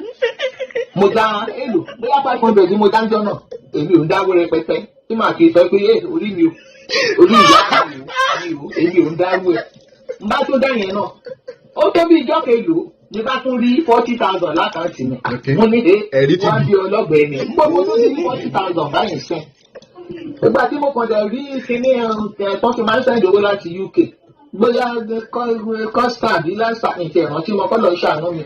C: mo dá èlò, bóyá 500 ni mo dá ńjọ́ náà. Èmi ò ń dáwó rẹpẹtẹ tí màá fi sọ pé orí mi ò, orí ìyá mi ò, èmi ò ń dáwó ẹ̀. N bá tún dá yẹn náà, ó tó bí ìjọ́ kelòó ní bá tún rí 40,000 l'account mi. Mo ní
B: Ẹ̀rí ti
C: wọ́n
B: bì.
C: Bí ọlọ́gbẹ̀ẹ́ ni gbogbo tó ti rí 40,000 báyìí sẹ́n. Ìgbà tí mo kàn dẹ̀ rí kíní ẹ̀ tó fi máa ń send owó láti UK, bóyá Costa àbí lásà nìkẹ́ ìrántí wọn kọ́ lọ ṣàánú mi.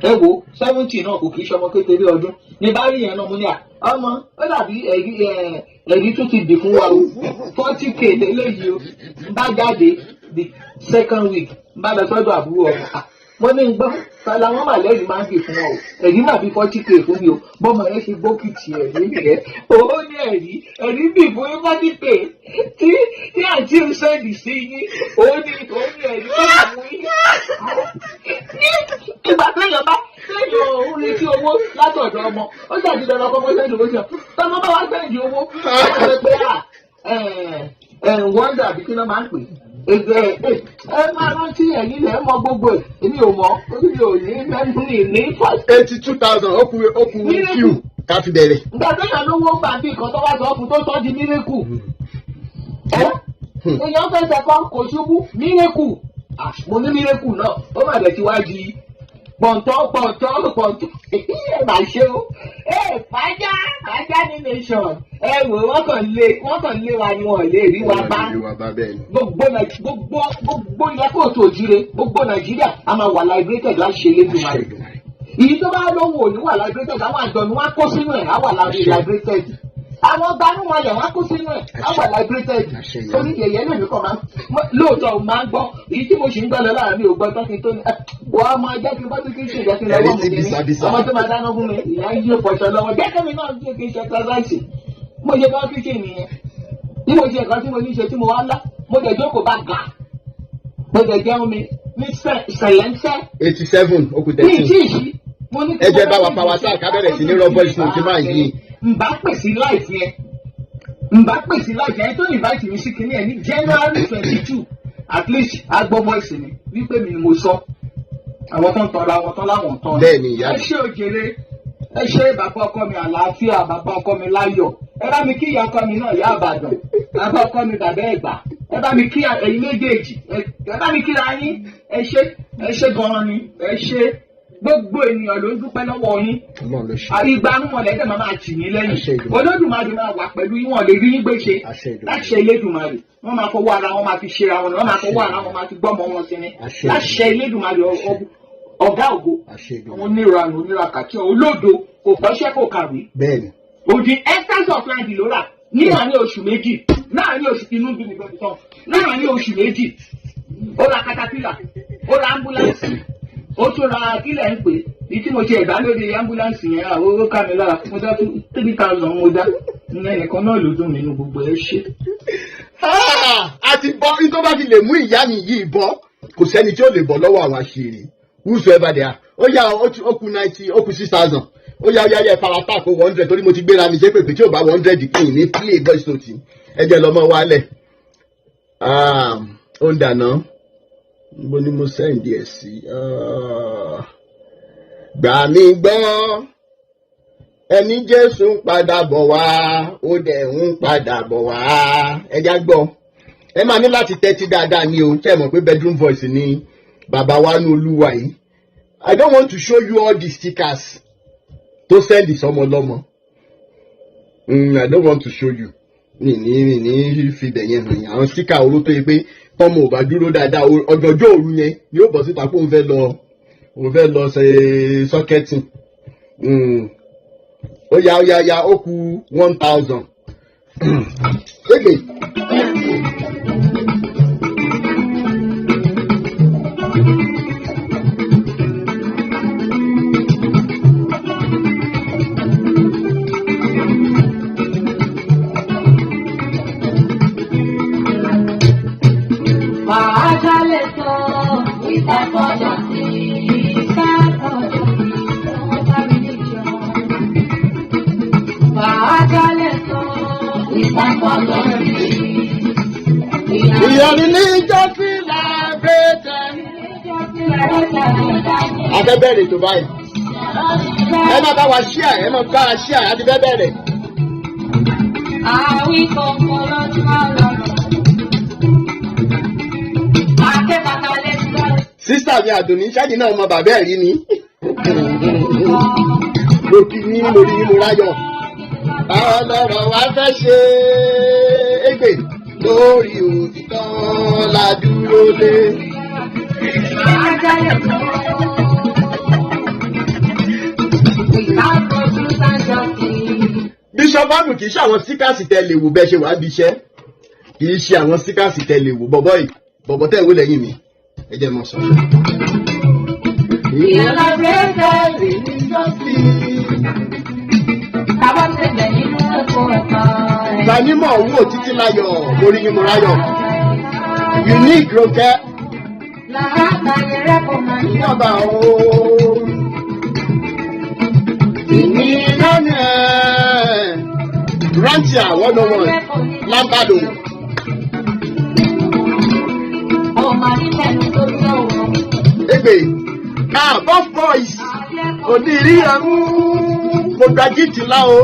C: Ẹ wo, 70 náà kò kì í ṣọmọ kékeré ọdún ní bá rí yẹn náà. Mo ní à, ọmọ, ó dàbí ẹ̀rí ẹ̀rí tún ti dì fún wa o, 40K lélẹ́yìí o. N bá jáde the second week, n bá lọ sọ́dọ̀ àbúrò ọmọ. Ah, mo ní ń gbọ́ tọ́lá wọn mà lẹ́rìí máa ń bì fún wọn o, ẹ̀rí mà bí 40K fún mi o. Bọ́mọ yẹn ṣe gbókìtì ẹ̀rí yẹn, ó ní ẹ̀rí ẹ̀rí bì fún yín, 40K tí àǹtí ń send sí yín, ó ní ẹ̀rí tó wà fún yín. Ìgbà téèyàn bá téèyàn ò retí owó látọ̀dọ̀ ọmọ, ó ṣàti dandan kọ́kọ́ send owó sí ọ. Tọ́mọ bá wá send owó, ó sọ pé à ẹ̀ wọ́ndà àbí kí ló máa ń pè é, ẹ ẹ máa rántí. Ẹ̀yin lẹ̀ mọ gbogbo ẹ̀, èmi ò mọ̀, orí mi ò ní memory ní first.
B: 82,000, ó kù few ká fi bẹ̀rẹ̀.
C: Ìgbà téèyàn lówó gbà bí nǹkan tó wá sọ fún tó sọ di miracle. Ẹ èèyàn fẹsẹ̀ kan kò ṣubú, miracle. Ah, mo ní miracle náà, ó mà dẹ̀ ti wá di pọ̀ntọ́ pọ̀ntọ́ pọ̀ntọ́. Ẹ mà ṣe o. Ẹ fàájà fàájà ní nation. Ẹ wò, wọ́n kàn lé wa ni, wọ́n lè rí wa bá.
B: Rí wa bá, bẹ́ẹ̀ ni.
C: Gbogbo gbogbo gbogbo ilẹ̀ kóòtù òjire, gbogbo Nàìjíríà a máa wà liberated láṣẹ Elédùmarè. Èyí tó bá lóhùn òní wà liberated, àwọn àjọ̀nù wọn kó sínú ẹ̀ á wà liberated, àwọn gbanúmọlẹ̀ wọn kó sínú ẹ̀ á wà liberated.
B: Àṣẹ ìyá.
C: Torí yẹ̀yẹ́ lèmi kàn máa ń lóòótọ́ máa ń gbọ́ èyí tí mo sì ń gbọ́ lọ láàrin mi ò gbọ́ tán kí n tó ní wọ́n máa jẹ́ kí n bá tún kí n ṣe ìjẹ́ kí n
B: Ẹ̀rí
C: lọ́wọ́
B: ti
C: mi
B: bisabisa.
C: Ọmọ tó máa dáná fún mi, ìyá ń yí pọ̀ṣọ lọ́wọ́, jẹ́ kí mi náà jẹ́ kí n ṣe exercise. Mo ṣe bá kíchìn nìyẹn bí mo ṣe nǹkan tí mo ní ṣe tí mo wá lá, mo dẹ̀ jókòó bá gà, mo dẹ̀ jẹun mi ní sẹ̀lẹ́ńsẹ́.
B: 87, ó kù
C: Ní
B: 13.
C: ìtí ìṣí mo ní.
B: Ẹ jẹ́ bá wa power tap, ká bẹ̀rẹ̀ sí ní rọ voice note máa yí.
C: Ǹbá pè sí live yẹn, ǹbá pè sí live yẹn tó invite mi sí kinní ẹ̀ ní January 22, at least a gbọ́ voice mi wípé mi ni mo sọ. Àwọn tó ń tọrọ, àwọn tó láwọn ń tọrọ.
B: Bẹ́ẹ̀ ni, ìyá
C: Ẹ
B: mi.
C: ṣé òjèrè, ẹ ṣé bàbá ọkọ mi, àlàáfíà bàbá ọkọ mi, láyọ̀. Ẹ bá mi kí ìyá ọkọ mi náà, ìyá Àbàdàn, bàbá ọkọ mi, bàbá Ẹ̀gbá. Ẹ bá mi kí ẹ̀yin méjèèjì, ẹ bá mi kíra yín. Ẹ ṣé, ẹ ṣé gan-an ni, ẹ ṣé. Gbogbo ènìyàn ló ń dúpẹ́ lọ́wọ́ yín.
B: Ọlọ́run ló ṣe.
C: Ìgbanúmọ̀lẹ́ dẹ̀ máa máa tì yín lẹ́yìn.
B: Àṣẹ Èdùmàrè.
C: Olódùmarè máa wà pẹ̀lú yín, wọn lè rí yín gbé ṣe.
B: Àṣẹ Èdùmàrè.
C: Láṣẹ Elédùmarè, wọ́n máa fọwọ́ ara wọn máa fi ṣera wọn, wọ́n máa fọwọ́ ara wọn máa fi gbọ́mọ wọn sí ni.
B: Àṣẹ.
C: Láṣẹ Elédùmarè, ọ̀gá ògo.
B: Àṣẹ Èdùmàrè.
C: Àwọn oníranù, onírakàtí, olódo, kò kọ́ṣẹ́, kò kàwé.
B: Bẹ́ẹ̀ ni.
C: Òdì hectares of land ló rà ní àárín oṣù 2, láàárín oṣù inú bí mi gbọ́dọ̀ tán, láàárín oṣù 2. Ó ra caterpillar, ó ra ambulance, ó tún ra kílẹ̀ ń pè ní tí mo ṣe ẹ̀dá lórí ambulance yẹn. Àwọn owó ká mi lára, mo dá 3,000, mo dá ìyẹn nìkan náà ló dùn nínú gbogbo ẹ̀ ṣe.
B: Ah! Àti bọ́ tó bá fi lè mú ìyá mi yìí bọ́, kò sẹ́ni tí ó lè bọ́ lọ́wọ́ àwọn àṣírí, whosoever they are. Ó yá, ó kù 90, ó kù 6,000. Ó yá, ó yá, yẹ farapa kó 100, torí mo ti gbéra mi ṣe pé tí ò bá 100 kì í ní play voice note. Ẹ jẹ́ lọ́mọ wálẹ̀. Ó ń dànà. Níbo ni mo send ẹ̀ sí? Gbà mí gbọ́, ẹni Jésù ń padà bọ̀ wá, ó dẹ̀ ń padà bọ̀ wá. Ẹ já gbọ́. Ẹ máa ní láti tẹ́tí dáadáa ní o. Ṣé ẹ mọ̀ pé bedroom voice ni bàbá wa ní Olúwa yìí? I don't want to show you all the stickers tó send sọmọ lọ́mọ. I don't want to show you. Mi ní fi bẹ̀ yẹn hàn yín. Àwọn sticker oró tó yẹ pé tọmọ ò bá dúró dáadáa, ọjọ́jọ́ òru yẹn yóò bọ̀ síta pé òun fẹ́ lọ ṣe sọ́kẹ́tì. Ó yá, ó yá, yá, ó kù 1,000. Ege.
A: Màá jálè sọ ìtàkọ́jà sí ìtàkọ́jà sí ọba religion. Màá jálè sọ ìtàkọ́jà sí.
B: Ìyọ̀nì ní jọ́sí làbẹ́tẹ̀. A fẹ́ bẹ̀rẹ̀ ètò báyìí. Ẹ má bá wa share, ẹ má bá wa share, a ti fẹ́ bẹ̀rẹ̀.
A: Àwí kọ̀ọ̀kan lọ́jọ́ àlọ́. Akẹ́bàtà lẹ́sọ̀.
B: Sister mi Àdùnní, ṣáàjì náà mọ bàbá ẹ̀ rí ni. Mo kí ní mo rí mo ráyọ̀. Báwo lọ̀rọ̀ wa fẹ́ ṣe é gbè lórí òtítọ́ la dúró lé.
A: Màá jálè sọ. Without truth and justice.
B: Bishop Anu, kì í ṣe àwọn stickers tẹ lè wò bẹ́ẹ̀ ṣe wàá bí iṣẹ́. Kì í ṣe àwọn stickers tẹ lè wò. Bọ̀bọ̀ yìí, bọ̀bọ̀ tẹ̀ wó lẹ́yìn mi. Ẹ jẹ́ mọ̀ sọ.
A: Celebrated. Tábà tẹ̀lé nínú ẹ̀kọ́ ẹ̀kọ́ ẹ̀.
B: Gbanímọ̀ owó títí láyọ̀, mo rí yín, mo ráyọ̀. Unique Ronke.
A: Làákàyè rẹ̀ kò máa ń yọ̀.
B: Ìjọba o. Ìní lánàá ẹ̀. Rantia 101. Lambado.
A: Ọmọ nílẹ̀ tó lọ́wọ́.
B: Egbe. Ah, Buff Boys. Onírí ẹ̀mú. Mo gba jíìtì lá o.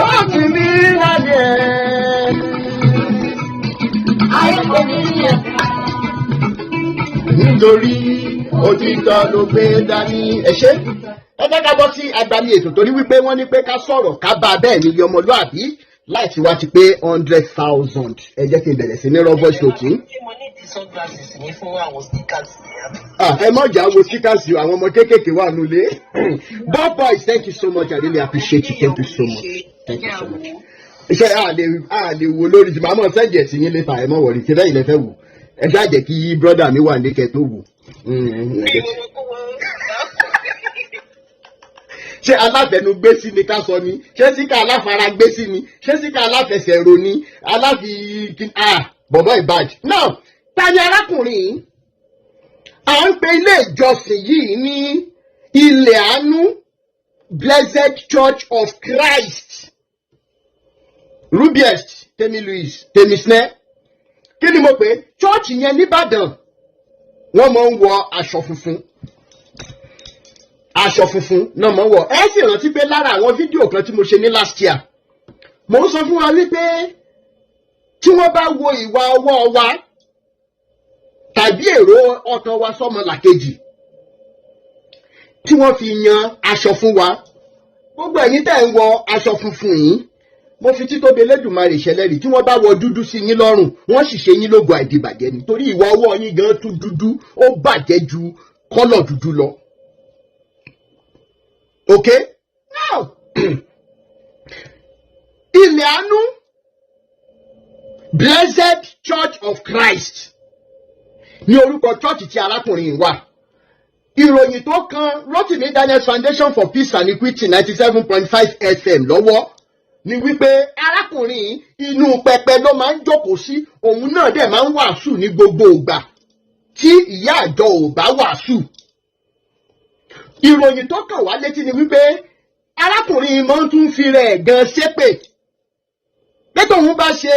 B: Ó ti ní lánàá ẹ̀.
A: Ayé kò ní ní ẹ̀ka.
B: Nítorí òtítọ́ ló gbé dání. Ẹ ṣé, ẹ jẹ́ ká bọ́ sí agbami ètò, torí wípé wọ́n ní pé ká sọ̀rọ̀ ká bá a bẹ́ẹ̀ nílé ọmọlúàbí láì wá ti pé 100,000. Ẹ jẹ́ kí n bẹ̀rẹ̀ sí ní rọ́ voice note yín.
E: Ṣé mo ní di sunglasses ní fún àwọn stickers yẹn, àbí?
B: Ah, ẹ mọ̀ jà wo stickers o, àwọn ọmọ kéékèèké wà nulẹ̀. Bob Boys, thank you so much. I really appreciate you. Thank you so much, thank you so much. Iṣẹ́ a lè wo lórí ti màá mọ̀ send ẹ̀ sí yín later. Ẹ mọ̀ wọ̀rí ṣe bẹ́ẹ̀ ilẹ̀ fẹ́ wò. Ẹ ṣáà jẹ́ kí brother mi wà ní kẹ́ tó wò. Ẹ jẹ́. Ṣé aláfẹnugbésí ni ká sọ ni? Ṣé síkà aláfaragbésí ni? Ṣé síkà aláfẹsẹ̀rò ni? Aláfi ah, bọ̀bọ̀ ìbàjẹ́ now. Ta ni arákùnrin yìí? À ń pe ilé ìjọsìn yìí ní Ilẹ̀ Àánú Blessed Church of Christ. Rubiest Temi Louis Temi Snẹ, kí ni mo pè church yẹn nìbàdàn? Wọ́n máa ń wọ aṣọ funfun, aṣọ funfun náà máa ń wọ. Ẹ sì rántí pé lára àwọn fídíò kan tí mo ṣe ní last year, mo ń sọ fún wa wípé tí wọ́n bá wo ìwà ọwọ́ wa tàbí èrò ọkàn wa sọ́mọ làkejì tí wọ́n fi yan aṣọ fún wa, gbogbo ẹ̀yin tẹ́ ń wọ aṣọ funfun yìí, mo fi títóbi Elédùmarè ṣẹlẹ́rì, tí wọ́n bá wọ dúdú sí yín lọ́rùn, wọ́n sì ṣe yín lógo àìdìbàjẹ́ ni, torí ìwà ọwọ́ yín gan tún dúdú, ó bàjẹ́ ju colour dúdú lọ. Okay, now, Ilẹ̀ Àánú Blessed Church of Christ ní orúkọ church tí arákùnrin yìí wà. Ìròyìn tó kan Rotimi Daniels Foundation for Peace and Equity 97.5 FM lọ́wọ́. ni wípé arákùnrin inú pẹpẹ ló máa ń jókòó sí. Òun náà dẹ̀ máa ń wàásù ní gbogbo ìgbà tí ìyá àjọ ò bá wàásù. Ìròyìn tó kàn wá létí ni wípé arákùnrin máa ń tún fi rẹ̀ gan ṣépè pé tóun bá ṣe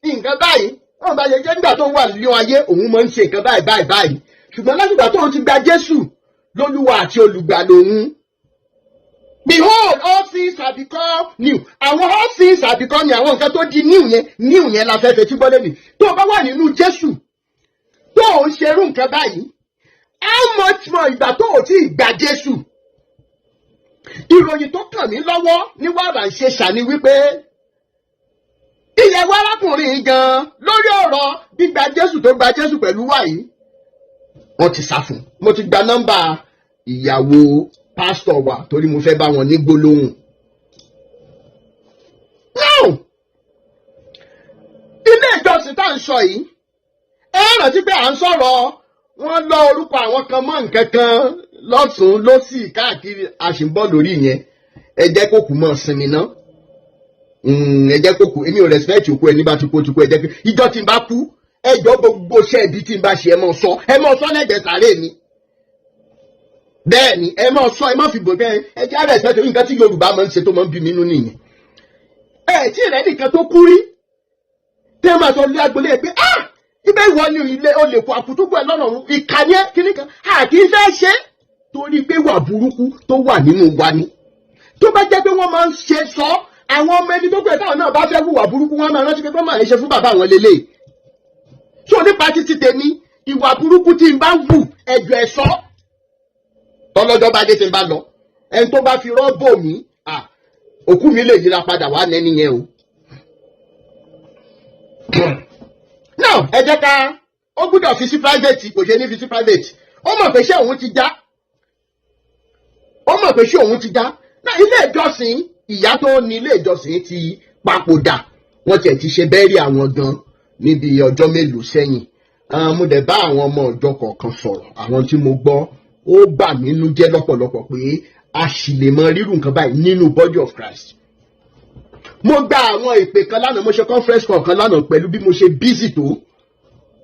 B: nǹkan báyìí, tóun bá ṣe jẹ́ nígbà tóun wà nínú ayé, òun máa ń ṣe nǹkan báyìí báyìí báyìí, ṣùgbọ́n látìgbà tóun ti gba Jésù lólúwa àti olùgbàlà òun, behold, all things have become new. Àwọn all things have become new, àwọn nǹkan tó di new yẹn, new yẹn la fẹ́ fetí gbọ́ lẹ́nu. Tó o bá wà nínú Jésù tó o ń ṣerú nǹkan báyìí, how much more ìgbà tó o ti gba Jésù? Ìròyìn tó kàn mí lọ́wọ́ ní wàrà ń ṣe ṣàní wípé ìyàwó arákùnrin yìí gan, lórí ọ̀rọ̀ gbígba Jésù tó gba Jésù pẹ̀lú wàyí, wọ́n ti sá fún un. Mo ti gba nọ́mbà ìyàwó pásítọ̀ wa torí mo fẹ́ bá wọn ní gbólóhùn. Now, ilé ìjọsìn tá à ń sọ yìí, ẹ rántí pé à ń sọ̀rọ̀ wọ́n lọ orúkọ àwọn kan mọ́ nǹkan kan lọ́tún lọ́sì káàkiri. A sì ń bọ̀ lórí ìyẹn. Ẹ jẹ́ kó kù mọ́ sinmi ná. Ẹ jẹ́ kó kù. Èmi ò respect òkú. Ẹni bá ti kú, ó ti kú. Ẹ jẹ́ pé ìjọ tí n bá kú, ẹ jọ, gbogbo iṣẹ́ ibi tí n bá ṣe, ẹ mọ̀ sọ, ẹ mọ̀ sọ lẹ́gbẹ̀ẹ́ sàárè mi. Bẹ́ẹ̀ ni, ẹ mọ̀ sọ, ẹ mọ̀ fi bò bẹ́ẹ̀. Ẹ jẹ́ respect. Nǹkan tí Yorùbá máa ń ṣe tó máa ń bí mi nínú nìyẹn. Ẹ tí rẹ nìkan tó kú rí tẹ́ ẹ máa sọ lé agbolé ẹ pé, "Ah, ibẹ̀ ìwọ ni ilé olè kó àkútúgbò ẹ lọ́nà ọ̀run, ìkànnì ẹ kíní kan." A kì í fẹ́ ṣe torí pé wà burúkú tó wà nínú wa ni. Tó bá jẹ́ pé wọ́n máa ń ṣe sọ, àwọn ọmọ ẹni tó pè táwọn náà bá fẹ́ hùwà burúkú, wọ́n máa rántí pé kọ́ máa ń ṣe fún bàbá àwọn lélẹ̀. So nípa títí tèmi, ìwà burúkú tí n bá wù, ẹjọ́ ẹ sọ. Tọ́lọ́jọ́ bá dé tí n bá lọ, ẹni tó bá fi rọ́bò mí, òkú mi lè yíra padà wá nẹ́ni yẹn o. Now, ẹ jẹ́ ká ó gbúdọ̀ fi sí private. Kò ṣe ní fi sí private. Ó mọ̀ pé ṣé òun ti já, ó mọ̀ pé ṣé òun ti já náà. Ilé ìjọsìn, ìyá tó ní ilé ìjọsìn ti papòdà. Wọ́n tiẹ̀ ti ṣe bẹ́ẹ̀rì àwọn gan níbi ọjọ́ mélòó sẹ́yìn. Mo dẹ̀ bá àwọn ọmọ ọjọ́ kọ̀ọ̀kan sọ̀rọ̀. Àwọn tí mo gbọ́, ó bà mí nú jẹ́ lọ́pọ̀lọpọ̀ pé a sì lè mọ rírù nǹkan báyìí nínú body of Christ. Mo gba àwọn ìpè kan lánàá, mo ṣe conference call kan lánàá. Pẹ̀lú bí mo ṣe busy tó,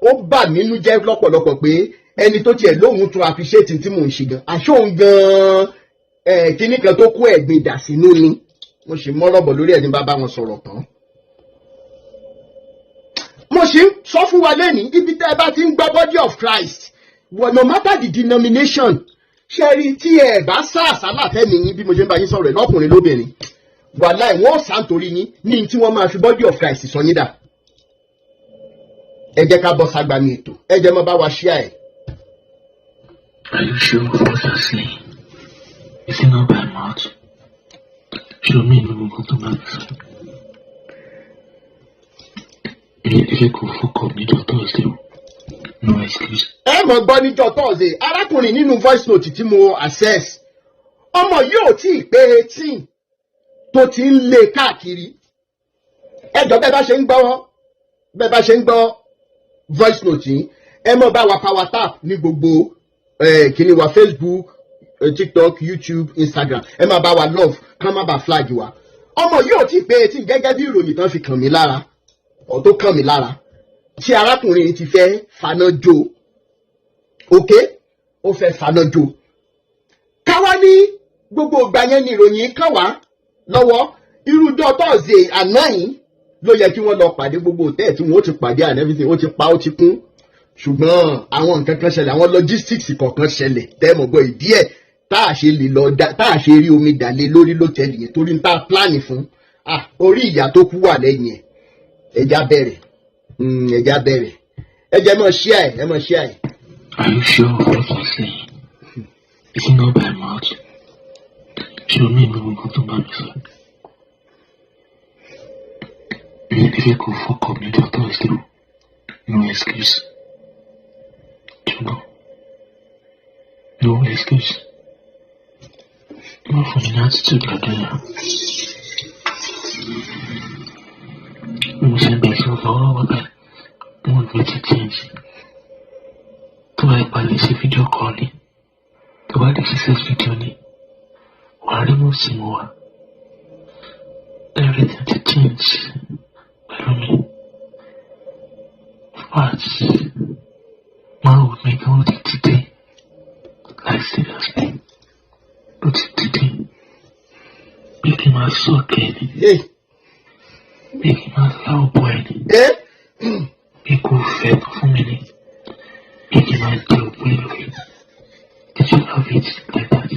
B: ó bà mí nú jẹ́ lọ́pọ̀lọpọ̀ pé ẹni tó tiẹ̀ lóhun tún appreciate tí mò ń ṣe gan, àṣọ òun gan ẹ̀ kíní kan tó kó ẹ̀gbin dà sínú ni. Mo sì mọ́rọ̀ bọ̀ lórí ẹ̀ ní bá bá wọn sọ̀rọ̀ tán. Mo sì ń sọ fún wa lẹ́nìí, ibi tẹ́ ẹ bá ti ń gbọ́ body of Christ, well, no matter the denomination, ṣe rí tí ẹ bá sá àsálà fẹ́mi yín, bí mo ṣe ń bá yín sọ̀rọ̀ ẹ̀, lọ́kùnrin lóbìnrin, wàláì, wọ́n sá nítorí yín ní tí wọ́n máa fi body of Christ sọ yín dà. Ẹ jẹ́ ká bọ́ ságbami ètò. Ẹ jẹ́ mọ́ bá wa ṣíà ẹ̀.
F: Are you sure of what you're saying? Is it not by mouth? Show me gbogbo nǹkan tó bá mi sọ. Ilé iṣẹ́ kò fọkọ̀ níjọ́ Thursday o. No excuse.
B: Ẹ mọ̀ gbọ́ níjọ́ Thursday. Arákùnrin nínú voice note tí mo access, ọmọ yìí ò tí ì pé 18 tó ti ń lé káàkiri. Ẹ jọ, bẹ́ẹ̀ bá ṣe ń gbọ́, bẹ́ẹ̀ bá ṣe ń gbọ́ voice note yìí, ẹ mọ̀ bá wa power tap ní gbogbo kíní wa, Facebook, TikTok, YouTube, Instagram. Ẹ máa bá wa love kán má bàa flag wa. Ọmọ yìí ò tí ì pé 18, gẹ́gẹ́ bí ìròyìn tán fi kàn mí lára, ọ̀ tó kàn mí lára, tí arákùnrin yìí ti fẹ́ faná jó. Òkè ó fẹ́ faná jó. Káwá ní gbogbo ìgbà yẹn ni ìròyìn kàn wá lọ́wọ́. Irújọ́ Thursday àná yìí ló yẹ kí wọ́n lọ pàdé. Gbogbo hòtẹ́ẹ̀lì tí wọ́n ó ti pàdé and everything, ó ti pa, ó ti kún, ṣùgbọ́n àwọn nǹkan kan ṣẹlẹ̀, àwọn logistics kọ̀ọ̀kan ṣẹlẹ̀ tẹ́mọ̀ gbọ́ ìdí ẹ̀ tá a ṣe lè lọ da, tá a ṣe rí omi dàlé lórí lọ́tẹ̀ẹ̀lì yẹn, torí n tá a plan fún, ah, orí ìyá tó kú wà lẹ́yìn ẹ̀. Ẹja bẹ̀rẹ̀. Ẹja bẹ̀rẹ̀. Ẹ jẹ́ mọ̀ ṣíà ẹ̀, ẹ mọ̀ ṣíà ẹ̀.
F: Are you sure of what you're saying? Is it not by mouth? Show me gbogbo nǹkan tó bá mi sọ. Ilé iṣẹ́ kò fọkọ̀ níjọ́ Thursday o. No excuse. Ṣùgbọ́n no excuse. Má fún mi ní attitude lọ́dún yẹn. Bí mo ṣe ń bẹ̀ sí ọ̀fọ̀ ọwọ́ báyìí, mo ń ti change. Tó bá ipa lè ṣe fídíò call ni, tó bá lè ṣe sex video ni, wàá rí mú sí mo wà. Everything ti change pẹ̀lú mi. Fact, máa wù mí gan, ó ti dìde. Like seriously, ó ti dìde. Bí kí n máa suck ẹ̀ ni, bí kí n máa lá òbò ẹ̀ ni, bí kò fẹ́ fún mi ni, bí kí n máa jẹ òbò ẹ̀ lórí. Did you love it like that?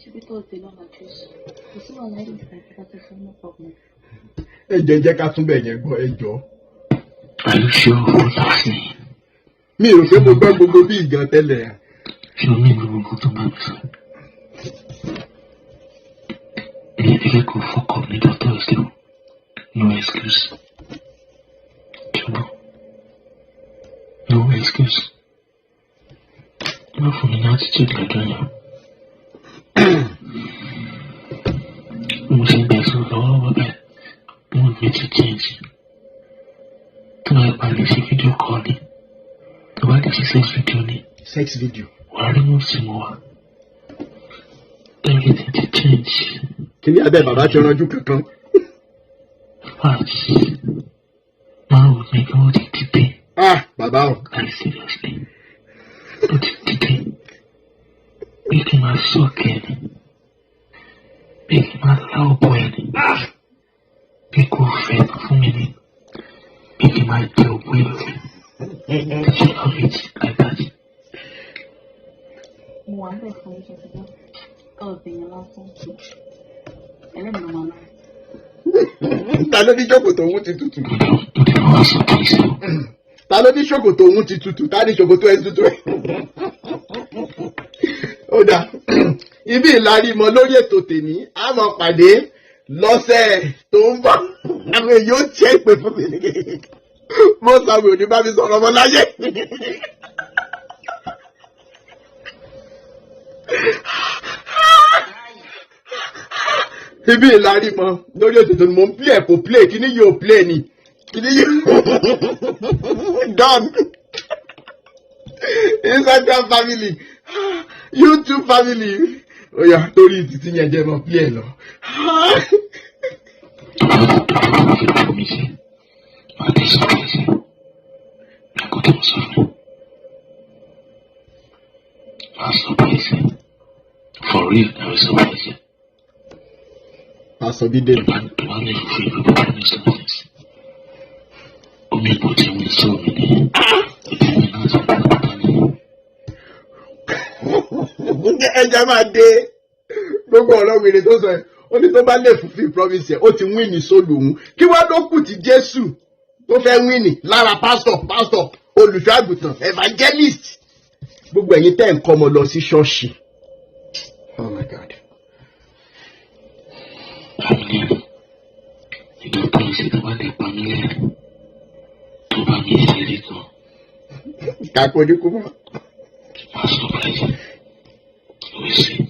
A: Ṣebí Thursday lọ́la Jésù. Kò sí wàhálà, anytime tí bá ti fún, no problem.
B: Ẹ jẹ́ jẹ́ ká tún bẹ̀ yẹn gbọ́, ẹ jọ.
F: Are you sure of what you're saying?
B: Mi ò rò pé mo gbọ́ gbogbo bí ìgan tẹ́lẹ̀.
F: Ṣé o ní ìlú gbogbo tó bá mi sọ? Mi ò fẹ́ kó fuck up níjọ́ Thursday o. No excuse. Ṣùgbọ́n no excuse. Má fún mi ní attitude lọ́jọ́ yẹn. Bí mo ṣe ń bẹ̀ sọ̀rọ̀ lọ́wọ́lọ́wọ́ báyìí, mood mi ti change. Tó bá yẹ pa lè ṣe video call ni, tó bá lè ṣe sex video ni,
B: Sex video.
F: wàá rí mood tí mo wà. Everything ti change.
B: Kí ni abẹ́ bàbá ti ranjú kankan?
F: Fact, máa wù mí gan, ó ti dìde.
B: Ah, bàbá o.
F: Like seriously, ó ti dìde. Bí kí n máa suck ẹ̀ ni, bí kí n máa lá òbò ẹ̀ ni, bí kò fẹ́ fún mi ni, bí kí n máa jẹ òbò ẹ̀ lórí. Did you love it like that?
A: Mo wà ń bẹ̀ fún iṣẹ́ ti gbọ́. Thursday yẹn lásán. Ẹlẹ́mi ló máa lọ.
B: Ta ló ní ṣòkòtò òun ti tutù?
F: Mo dẹ̀ wá surprise o.
B: Ta ló ní ṣòkòtò òun ti tutù? Ta ní ṣòkòtò ẹ tutù ẹ? Ó dà, ibi ìlarí mọ lórí ètò tèmi. A máa pàdé lọ́sẹ̀ tó ń bọ̀. Àwọn èèyàn ó jẹ́ ìpè fún mi, mo sàmì òní bá mi sọ̀rọ̀ ọmọ láyé. Ibi ìlarí mọ lórí ètò tèmi. Mo ń play ẹ̀, kò play. Kíní yóò play ni, kíní yóò done. Instagram family, YouTube family, ó yá, torí títí yẹn jẹ́ mọ́ play ẹ̀ lọ.
F: Tó bá fi òbò mi sí, màá dé surprise ẹ. Nǹkan tó ń sọ fún mi. Màá surprise ẹ. For real, I will surprise you.
B: Pásọ Bídèmí.
F: Tó bá lè fi gbogbo promise like this. Omi ìbò tí wọ́n sọ mi nìyẹn. Ìdí mi náà ti pátápátá nìyẹn.
B: Ẹja máa dé gbogbo ọ̀rọ̀ wèrè tó sọ ẹ̀. Ó ní tó bá lè fulfill promise ẹ̀, ó ti win soul òun. Kí wá ló kù tí Jésù tó fẹ́ win lára pásítọ̀, olùṣọ́ àgùntàn, evangelist, gbogbo ẹ̀yin tẹ́ ń kọ́ ọmọ lọ sí ṣọ́ọ̀ṣì? Oh my God.
F: Pa mí lẹ́rìn. Ìjọ Thursday, tó bá lè pa mí lẹ́rìn. Tó bá mi ṣeré gan.
B: Kàkó ní kú mọ́.
F: Màá surprise ẹ. We see.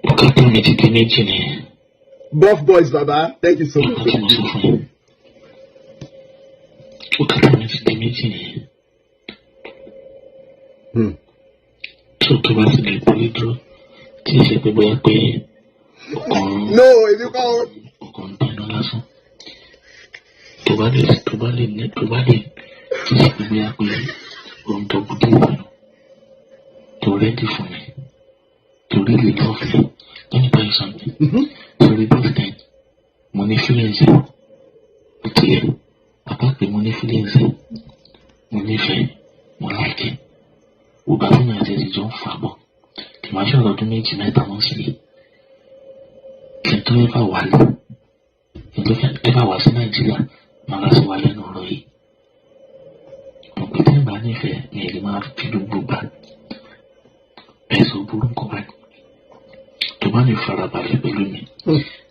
F: Bùkátà mi ti di méjì nìyẹn.
B: Buff boys, baba, thank you so much.
F: Nǹkan tí mo sọ fún yín. Bùkátà mi ti di méjì nìyẹn. Tó bá ti lè borí dúró, tí ì ṣe pé bóyá pé ọkàn
B: No, èmi kọ́ o.
F: ọkàn ń bínú lásán. Tó bá lè ní tó bá lè tí ì ṣe pé bóyá pé òun tó gbúdọ̀ ìbínú tó ready fún mi, to really love me. Let me tell you something. Sorry, this time, mo ní feelings ẹ̀. Ó ti yẹ. Bàbá pé mo ní feelings ẹ̀. Mo nífẹ̀ẹ́, mo like ẹ̀. Gbogbo àti mi àti ẹ̀sìn jọ ń fà bọ̀. Kì máa ṣọ̀rọ̀ ọdún méjì mẹ́ta mọ́ sí i. Kí n tó ever wálé. Kí n tó ever wá sí Nàìjíríà, màá láti wá lẹ́nu ọ̀rọ̀ yìí. Mo pè tí ń bá nífẹ̀ẹ́ mi ò lè máa fi gbogbo gbà. Bẹ́ẹ̀ sọ burú nǹkan báyìí. Tó bá lè farabalẹ̀ pẹ̀lú mi.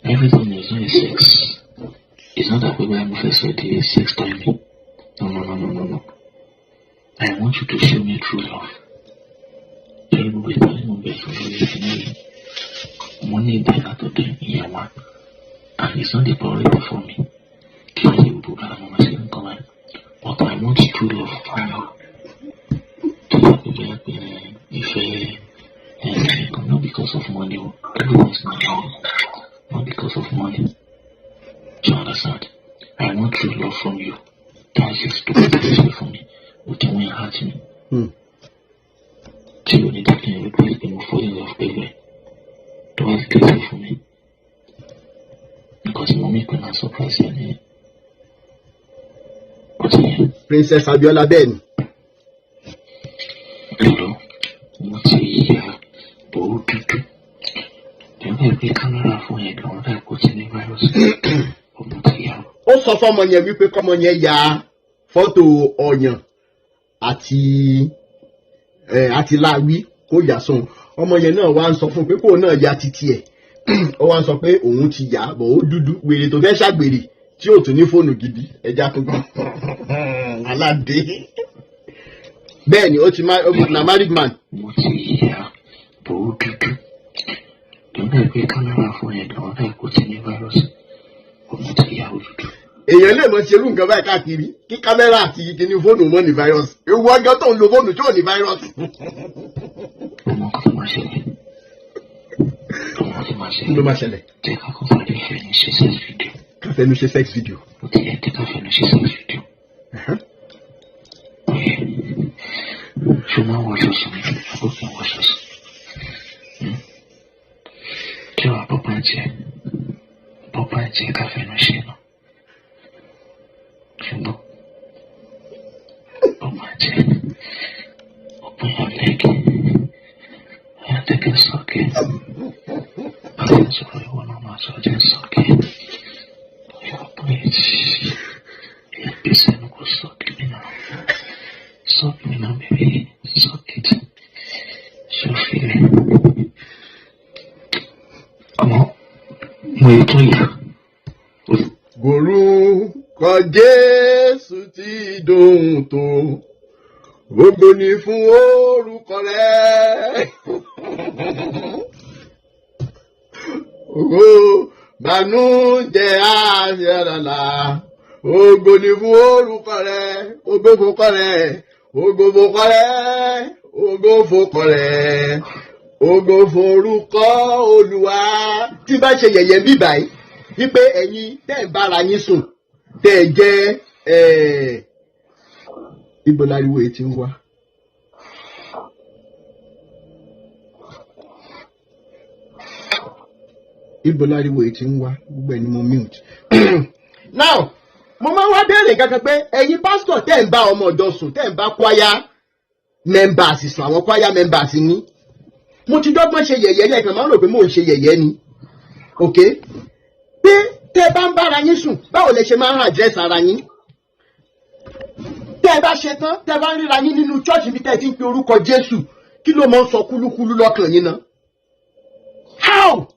F: Everything is not a sex. It's not that pé báyìí mo fẹ́ sọ di sex toy mi. No, no, no, no, no, no. I want you to show me true love. Torí gbogbo ìgbà tí mo bẹ̀ sọ lórí ìsinmi yìí, mo ní ìdí látọ̀dọ̀ ìyẹn wá. And it's not a priority for me. Kí wọ́n ṣe gbogbo ìgbà mo máa ṣe nǹkan báyìí. But I want true love from you. Tó yẹ pé pé ìfẹ́ ẹ̀, not because of money o. Everything is not money, not because of money. Do you understand? I want true love from you. That's it. Tó bá ti ṣe fún mi, o ti win heart mi. Tí o ní jẹ́ kí n regret pé mo fall in love pẹ̀lú ẹ̀. Tó bá ti ṣe fún mi, nǹkan tí mo mí pé máa surprise ẹ nìyẹn. Ó ti yẹ.
B: Princess Abiola, bẹ́ẹ̀ ni.
F: Lọ́lọ́, mo ti yà bò ó dúdú. Ẹ̀rọ ìgbé kámẹ́rà fún yẹn gan ọ̀dà kò ti ní virus. Ọmọ ti yà.
B: Ó sọ fọmọ yẹn wípé kọmọ yẹn ya fọ́tò ọyàn àti ẹ àti láwí kó yà sóun. Ọmọ yẹn náà wá ń sọ fún un pé kóun náà ya títí ẹ̀. Ó wá ń sọ pé òun ti yà bọ̀, ó dúdú. Wèrè tó fẹ́ ṣàgbèrè tí ò tún ní fóònù gidi, ẹja tó gbọ́ aládé. Bẹ́ẹ̀ ni, ó ti na married man.
F: Mo ti yà bò ó dúdú. Ẹ̀rọ ìgbé kámẹ́rà fún yẹn gan ọ̀dà kò ti ní virus. Ọmọ ti yà ó dúdú.
B: Èèyàn lè mọ ṣerú nǹkan báyìí káàkiri kí kámẹ́rà àti kíní fóònù mọ́ ní virus. Ewu ọjọ́ tó ń lo fóònù tí ò ní virus.
F: Ọmọ nǹkan tó máa ṣẹlẹ̀. Ọmọ tó máa
B: Kí ló
F: ṣẹlẹ̀.
B: máa ṣẹlẹ̀?
F: Jẹ́ ká kọ́ sáré fẹ́ni ṣe sex video.
B: Ká fẹnu ṣe sex video.
F: Ó ti yẹ, jẹ́ ká fẹ́ni ṣe sex video. Ṣé o máa ń wọṣọ sùn ní àbókè ń wọṣọ sùn? Kí wàá bọ́ pàǹtí ẹ̀? Bọ́ pàǹtí ẹ̀, ká fẹ́nu ṣe náà. Ṣùgbọ́n bọ́ pàǹtí ẹ̀. Open your leg. Oya, jẹ́ kí n suck ẹ̀. Bá a sọ̀rọ̀, ìwọ náà máa sọ, jẹ́ n suck ẹ̀. Oya, open it. Oya, gbé sẹ́nu kó suck me now. Suck me now, baby. Suck it. Ṣé o feel it? Ọmọ, mo yẹ tó yà.
B: Gorúkọ Jésù ti dùn tó, ògo ni fún orúkọ rẹ̀. Ògo bànújẹ́ àṣẹrànlá, ògo ni fún orúkọ rẹ̀, ògo fòkọ rẹ̀, ògo fòkọ rẹ̀, ògo fòkọ rẹ̀, ògo forúkọ Olúwa. Tí bá ṣe yẹ̀yẹ́ bí báyìí wípé ẹ̀yin tẹ́ ẹ̀ bára yín sùn, tẹ́ ẹ jẹ́ ẹ̀, ibo láriwo yìí ti ń wá? Ibo láriwo yìí ti ń wá? Gbogbo ẹ̀ ni mo mute. Now, mo máa ń wá béèrè kankan pé ẹ̀yin pásítọ̀ tẹ́ ẹ̀ ń bá ọmọ ọ̀dọ́ sùn, tẹ́ ẹ̀ ń bá choir members sùn, àwọn choir members ní, mo ti dọ́gbọ́n ṣe yẹ̀yẹ́ lẹ́ẹ̀kan, máa ń rò pé mò ń ṣe yẹ̀yẹ́ ni. Ok, pé tẹ́ bá ń bára yín sùn, báwo lẹ ṣe máa ń address ara yín tẹ́ ẹ bá ṣe tán, tẹ́ ẹ bá ń ríra yín nínú church bí tẹ́ ẹ ti ń pe orúkọ Jésù? Kí ló máa ń sọ kúlúkúlú lọ́kàn yín náà? How?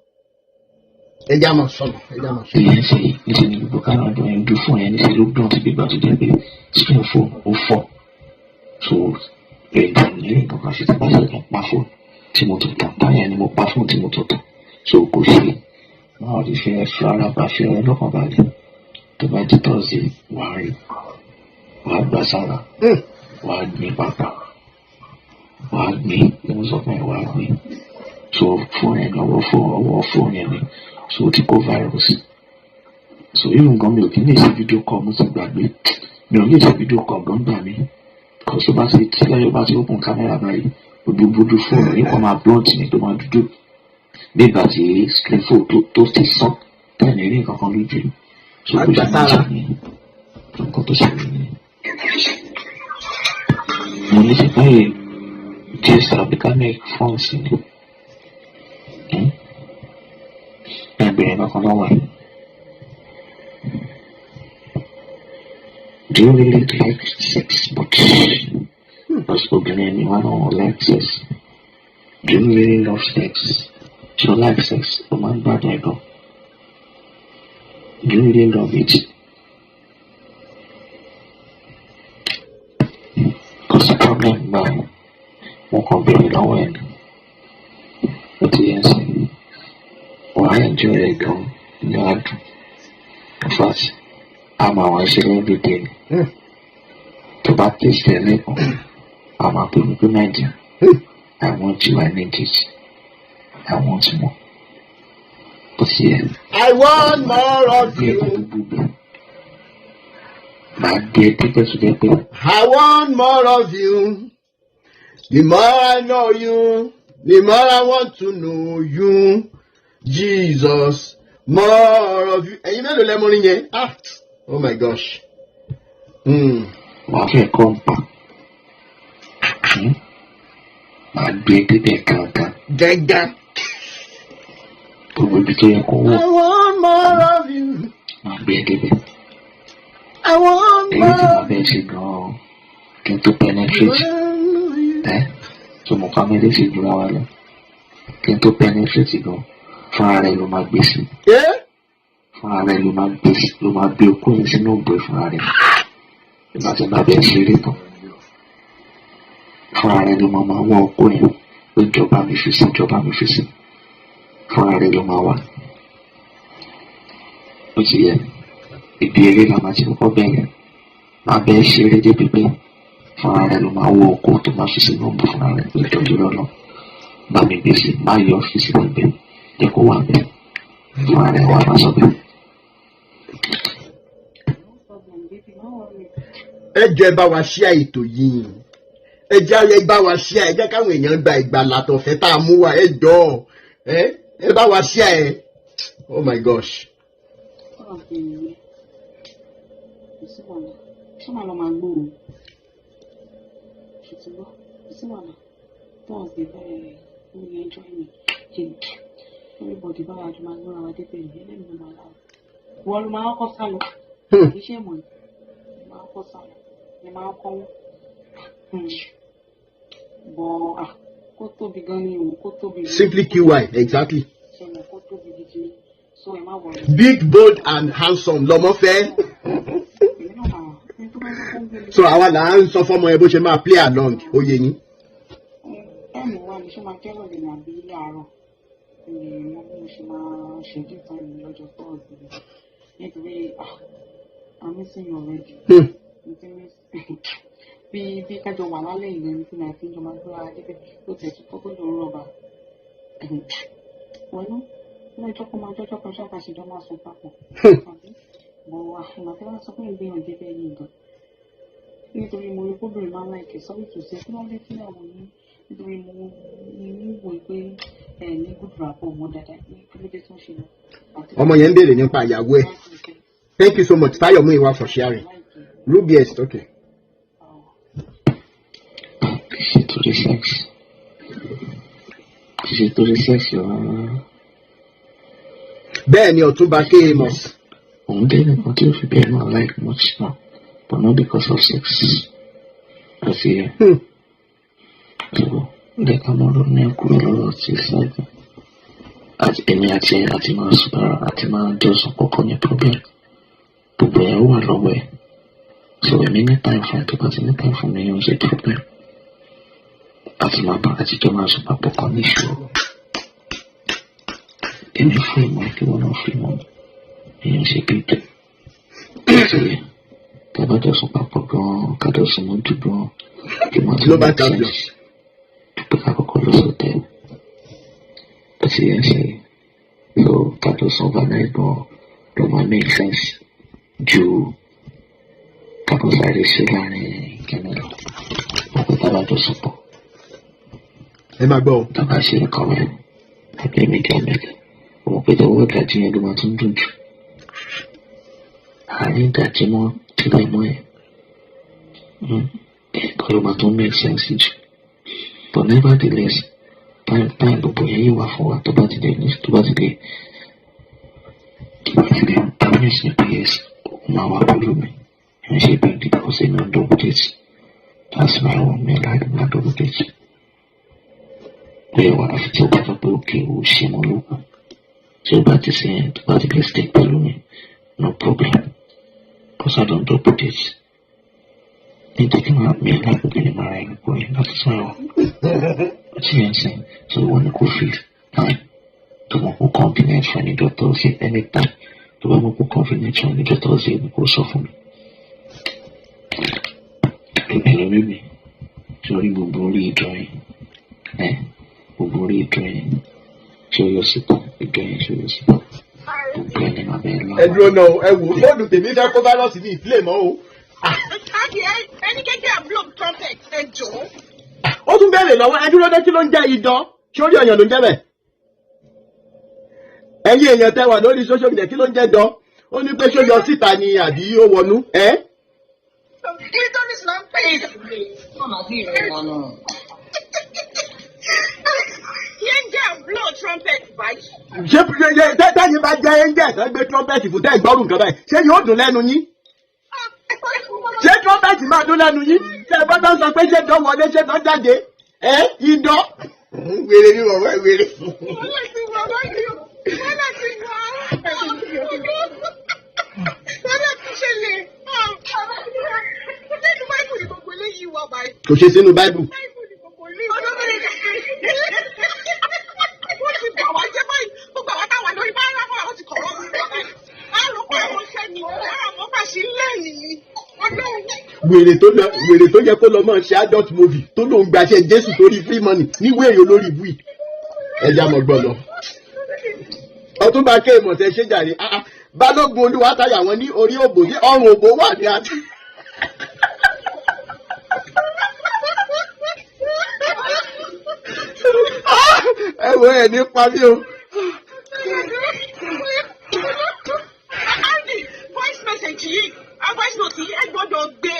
B: Ẹ já máa sọ̀rọ̀, ẹ já máa sọ̀rọ̀.
F: Ìyẹn ṣe níṣẹ́ ni gbogbo kára yẹn dún fún yẹn, níṣẹ́ ló dùn tí gbígbà tó jẹ́ pé screen phone ó fọ́. So ẹ̀dùn nílé nǹkan kan ṣe tí bá ṣe tán pa fóònù tí mo tún tàn táyà ni mo pa fóònù tí mo tún tàn. So kò ṣe máa rí fi ẹ fi ara bá fi ọ̀rẹ́ lọ́kàn balẹ̀. Tó bá di Thursday, wàá rí, wàá gbà sára, wàá gbìn pàpà, wàá gbìn bí mo sọ fún ẹ, wàá gbìn. So fóònù ẹ̀ lọ́wọ́ fóònù, ọwọ́ fóònù ẹ̀ ni. So ó ti kó virus. So even gan, mi ò kí ń lè ṣe video call, mo ti gbàgbé, mi ò lè ṣe video call gan gbà mí, because tó bá ti tí láyọ̀ bá ti open camera báyìí, gbogbo bójú fóònù yìí kàn máa blunt ni, tó máa dúdú bí ìgbà tí screen phone tó ti sán tẹ́ẹ̀ ní nǹkan kan lójú. So bó ṣe máa ṣe nìyẹn, nǹkan tó ṣẹlẹ̀ nìyẹn. Mo ní sí báyìí gist àbí ká make fun sí ni. Ẹ bèrè kankan lọ́wọ́ ẹ̀. Do you really like sex much? Because obìnrin ni wọn náà like sex. Do you really love sex? Do you like sex? O máa ń gbádùn ẹ̀ gan. Do you really love it? Kò sí problem gbà ẹ̀. Mo kàn béèrè lọ́wọ́ ẹ̀ ni. Ó ti yẹn sìn. Wàá enjoy ẹ̀ gan ní adùn. In fact, a máa wá ṣe everyday ni. Tó bá taste ẹ̀ lẹ́ẹ̀kan, a máa pè mí pé mẹ́jọ. I want you, I need it, I want more. Ó ti yẹ.
B: I want more of
F: Gbé ẹ
B: you.
F: gbogbo gbẹ, màá gbé ẹ débẹ̀ tó jẹ́ pé
B: I want more of you. The more I know you, the more I want to know you. Jesus, more of you. Ẹ̀yin mélòó lẹ mọ̀ orin yẹn? Ah, oh my gosh.
F: Wàá fẹ́ kọ́ ń pa. Màá gbé ẹ débẹ̀ gangan.
B: Gángan.
F: Gbogbo ibi tó yẹ kó wọ̀,
B: I want more of you.
F: màá gbé ẹ débẹ̀.
B: I want
F: Èyí tí
B: more
F: màá bẹ́ẹ̀ ṣe gan-an kí n tó penetrate ẹ́ tó mọ̀ ká mẹ́lẹ́ ṣe jura wa lọ, kí n tó penetrate gan, fúnra rẹ̀ ló máa gbé sí. Fúnra rẹ̀ ló máa gbé sí, ló máa gbé okó yẹn sínú òbò ẹ̀ fúnra rẹ̀. Ìgbà tí bá bẹ́ẹ̀ ṣeré tán, fúnra rẹ̀ ló máa wá okó yẹn pé ìjọba mi fi sí, ìjọba mi fi sí. Fúnra rẹ̀ ló máa wá. Ó ti yẹ. Ibi eré la máa ti kọ́kọ́ bẹ̀rẹ̀. Máa bẹ́ẹ̀ ṣeré débi pé fúnra rẹ̀ ló máa wọ okó tó máa fi sínú òbò fúnra rẹ̀ pé ìtọ́jú lọ́nà bá mi gbé sí, má yọ fi sílẹ̀ bẹ́ẹ̀, jẹ́ kó wà bẹ́ẹ̀. Fúnra rẹ̀ wà máa sọ bẹ́ẹ̀.
A: No problem, baby. No worry.
B: Ẹ jọ̀ọ́, ẹ bá wa share ètò yìí. Ẹ jẹ́ ẹ bá wa share ẹ, jẹ́ káwọn èèyàn gba ìgbàlà tọ̀fẹ́ tá a mú wa. Ẹ jọ̀ọ́, ẹ bá wa share ẹ. Oh my gosh.
A: Thursday nìyẹn. Kò sí wàhálà. Ṣé màá lọ máa gbóòrò? Ṣé ti gbọ́? Kò sí wàhálà. Thursday bẹ́ẹ̀ ní enjoy me. Ṣe everybody báwa jọ máa gbóra wa débẹ̀ yìí, ẹlẹ́mi ló máa láwọ̀. Ìwọ ló máa kọ́kọ́ sá lọ. Kì í ṣe ìmọ̀ ni. Ló máa kọ́kọ́ sá lọ. Ni máa kọ́ wọ́n. Bọ̀ ah, kó tóbi gan ni o, kó tóbi.
B: Simply QY, exactly.
A: Ṣe mọ̀ kó tóbi gidi ni. So ẹ má worry.
B: Big, bold and handsome lọmọ fẹ́.
A: Èmi náà máa ẹni tó bá yẹ kó ń gbé mi.
B: So àwa là ń sọ fọmọ ẹ bó ṣe máa play along, ó yé yín.
A: Ẹ̀mí wa ni ṣé máa jẹ́ ìrọ̀lẹ́ ní àbí àárọ̀? Mo bí mo ṣe máa schedule time mi lọ́jọ́ Thursday nítorí ah, I'm missing you already. Mo ti miss bí kájọ wà lálẹ́ ìyẹn tí màá ti ń jọ máa gbéra débẹ̀ tó tẹ̀ tó kókó lòún rọ̀bà. Wẹ́lú ní ọjọ́ kan máa jọ́jọ́ kan ṣáà ṣe jọ máa sùn papọ̀. Àbí? Bọ̀ ìgbà tí wọ́n sọ pé ìgbéyàn débẹ̀ yìí gan. Nítorí mo rí kóbìnrin máa ń like sorry to say, kí ló dé tí àwọn yín, nítorí mo ń wò pé ẹ ní good rapport mọ́ dáadáa, pé kí ló dé tó ń ṣe lọ.
B: Ọmọ yẹn ń béèrè nípa ìyàwó ẹ̀. Thank you so much, Tayo Muyiwa, for sharing. Ruby est okay.
F: Kì í ṣe torí sex, kì í ṣe torí sex rárá.
B: Bẹ́ẹ̀ ni, Ọ̀túnba K Amos.
F: Òun jẹ́ nìkan tí ó fi bẹ́ẹ̀ náà like much now, but not because of sex àti ẹ̀. So jẹ́ ká mọ́ ronú ẹ̀ kúrò lọ́rọ̀ tí side àti èmi àti ẹ̀ àti máa sùn àti máa jọ sùn kọ́kọ́ ní problem. Gbogbo ẹ̀ wà lọ́wọ́ ẹ̀. So èmi ní time fún ẹ, tó bá ti ní time fún mi, yóò ṣe problem àti máa bá àti jọ máa sùn papọ̀ kan ní ìṣòro. Èmi fún ìmọ̀ kí wọ́n náà fi mọ̀ èèyàn ṣe bí jẹ́ ṣe tẹ́bá jọ sùn papọ̀ gan-an, kájọ sùn mọ́jú gan-an kí wọ́n ti
B: Global
F: make
B: champion.
F: sense pé ká kọ́kọ́ lọ sọ́tẹ̀ ó ti yẹn ṣe. So kájọ sùn overnight gan ló máa make sense ju kákọ́ sáré ṣe láàrin kíni lọ àti tábà jọ sùn pọ̀.
B: Ẹ máa gbọ́ o.
F: Tábà ṣe nǹkan rẹ̀ àbí méjì mẹ́ta, òun pé tọwọ́ ìdajì yẹn ló máa tún dùn jù àárín ìdajì mọ́ tilẹ̀ mọ́ ẹ̀ ẹ̀kọ́ ló máa tún make sense jù. But nevertheless, time gbogbo yẹn yìí wà fún wa. Tó bá ti lè promise mi pé yes, ó máa wà pẹ̀lú mi, ẹ̀ ń ṣe big deal because èmi ò double date. That's my own. Mi like my double date pé wà, àfi tí ó bá sọ pé òkè ò ṣe mọ́ lókun. Tí ó bá ti ṣe yẹn, tó bá ti lè stick pẹ̀lú mi, no problem, because I don't double date. Nítorí kí máa mi láìpẹ́ kí ni máa ra ẹni pọ̀ yẹn láti sọ̀rọ̀ ó ti yẹn sìn. So wọ́n ní kó fi time tó mọ̀ kó convenient fún ẹni jọ Thursday, anytime tó bá mọ̀ kó convenient fún ẹni jọ Thursday ni kó sọ fún mi. Ẹ̀rọ mímì sórí gbogbo orí ìjọ yìí. Ẹ gbogbo orí ìdán yẹn ṣé ó yọ síta, ìdán yẹn ṣé ó yọ síta, gbogbo ẹ̀ ní màá bẹ́ẹ̀
B: Ẹ
F: lọ́wọ́.
B: dúró náà, ẹ wò ó, fóònù tèmi fẹ́ kó virus ní ìpìlẹ̀ mọ́ o.
E: Ẹni kékeré blow trumpet, ẹ jọ̀ọ́.
B: Ó tún béèrè lọ́wọ́, ẹ dúró dé, kí ló ń jẹ́ idán? Sórí ọ̀yàn ló ń jẹ́ bẹ́ẹ̀? Ẹ̀yin èèyàn tẹ́ wà lórí social media, kí ló ń jẹ́ dán? Ó ní pé ṣó yọ síta ni àbí ó wọnú ẹ?
E: Clitoris ló ń pè é.
A: Màmá sì rẹ̀ wọn nù.
E: Yẹn jẹ́ blow trumpet báyìí.
B: Ṣé tẹ́yìn bá jẹ́ angel tó gbé trumpet fún, tẹ́ ìgbọ́rùn nǹkan báyìí, ṣé yóò dùn lẹ́nu yín? Ṣé trumpet máa dún lẹ́nu yín? Ṣé ẹ gbọ́dọ̀ sọ pé ṣé dán wọlé, ṣé dán jáde? Ẹ idán, wèrè ni bàbá, wèrè.
E: Wọ́n ti wà báyìí o. Wọ́n ti wà. Wọ́n ti ṣẹlẹ̀. Nínú Báíbù ni gbogbo eléyìí wà báyìí.
B: Kò ṣe sínú Báíbù.
E: Báíbù ni gbogbo eléyìí wà. Wọ́n ti bà wá jẹ́ báyìí. Gbogbo àwọn táwa lórí bá rà wọ́n ti kọ̀ wọ́n mú wa báyìí. Àrùn pé àwọn iṣẹ́ ni àwọn bá ṣe ń lẹ́yìn ni. Ọlọ́run.
B: Wèrè tó lọ, wèrè tó yẹ kó lọ mọ̀ ṣe adult movie, tó lóun gbaṣẹ́ Jésù torí free money ní wèrè olórí ibú yìí. Ẹ já mọ̀ gbọ́ lọ. Ọtúnba kéèmọ̀ tẹ ṣé jàre. Ah, ah. Balógun Olúwa táyà wọn ní orí òbò ní ọrùn òbò wà ní àti. Ẹ wo, ẹ ní pa mí o.
E: Andy, voice message yìí, a voice note yìí, ẹ gbọ́dọ̀ gbé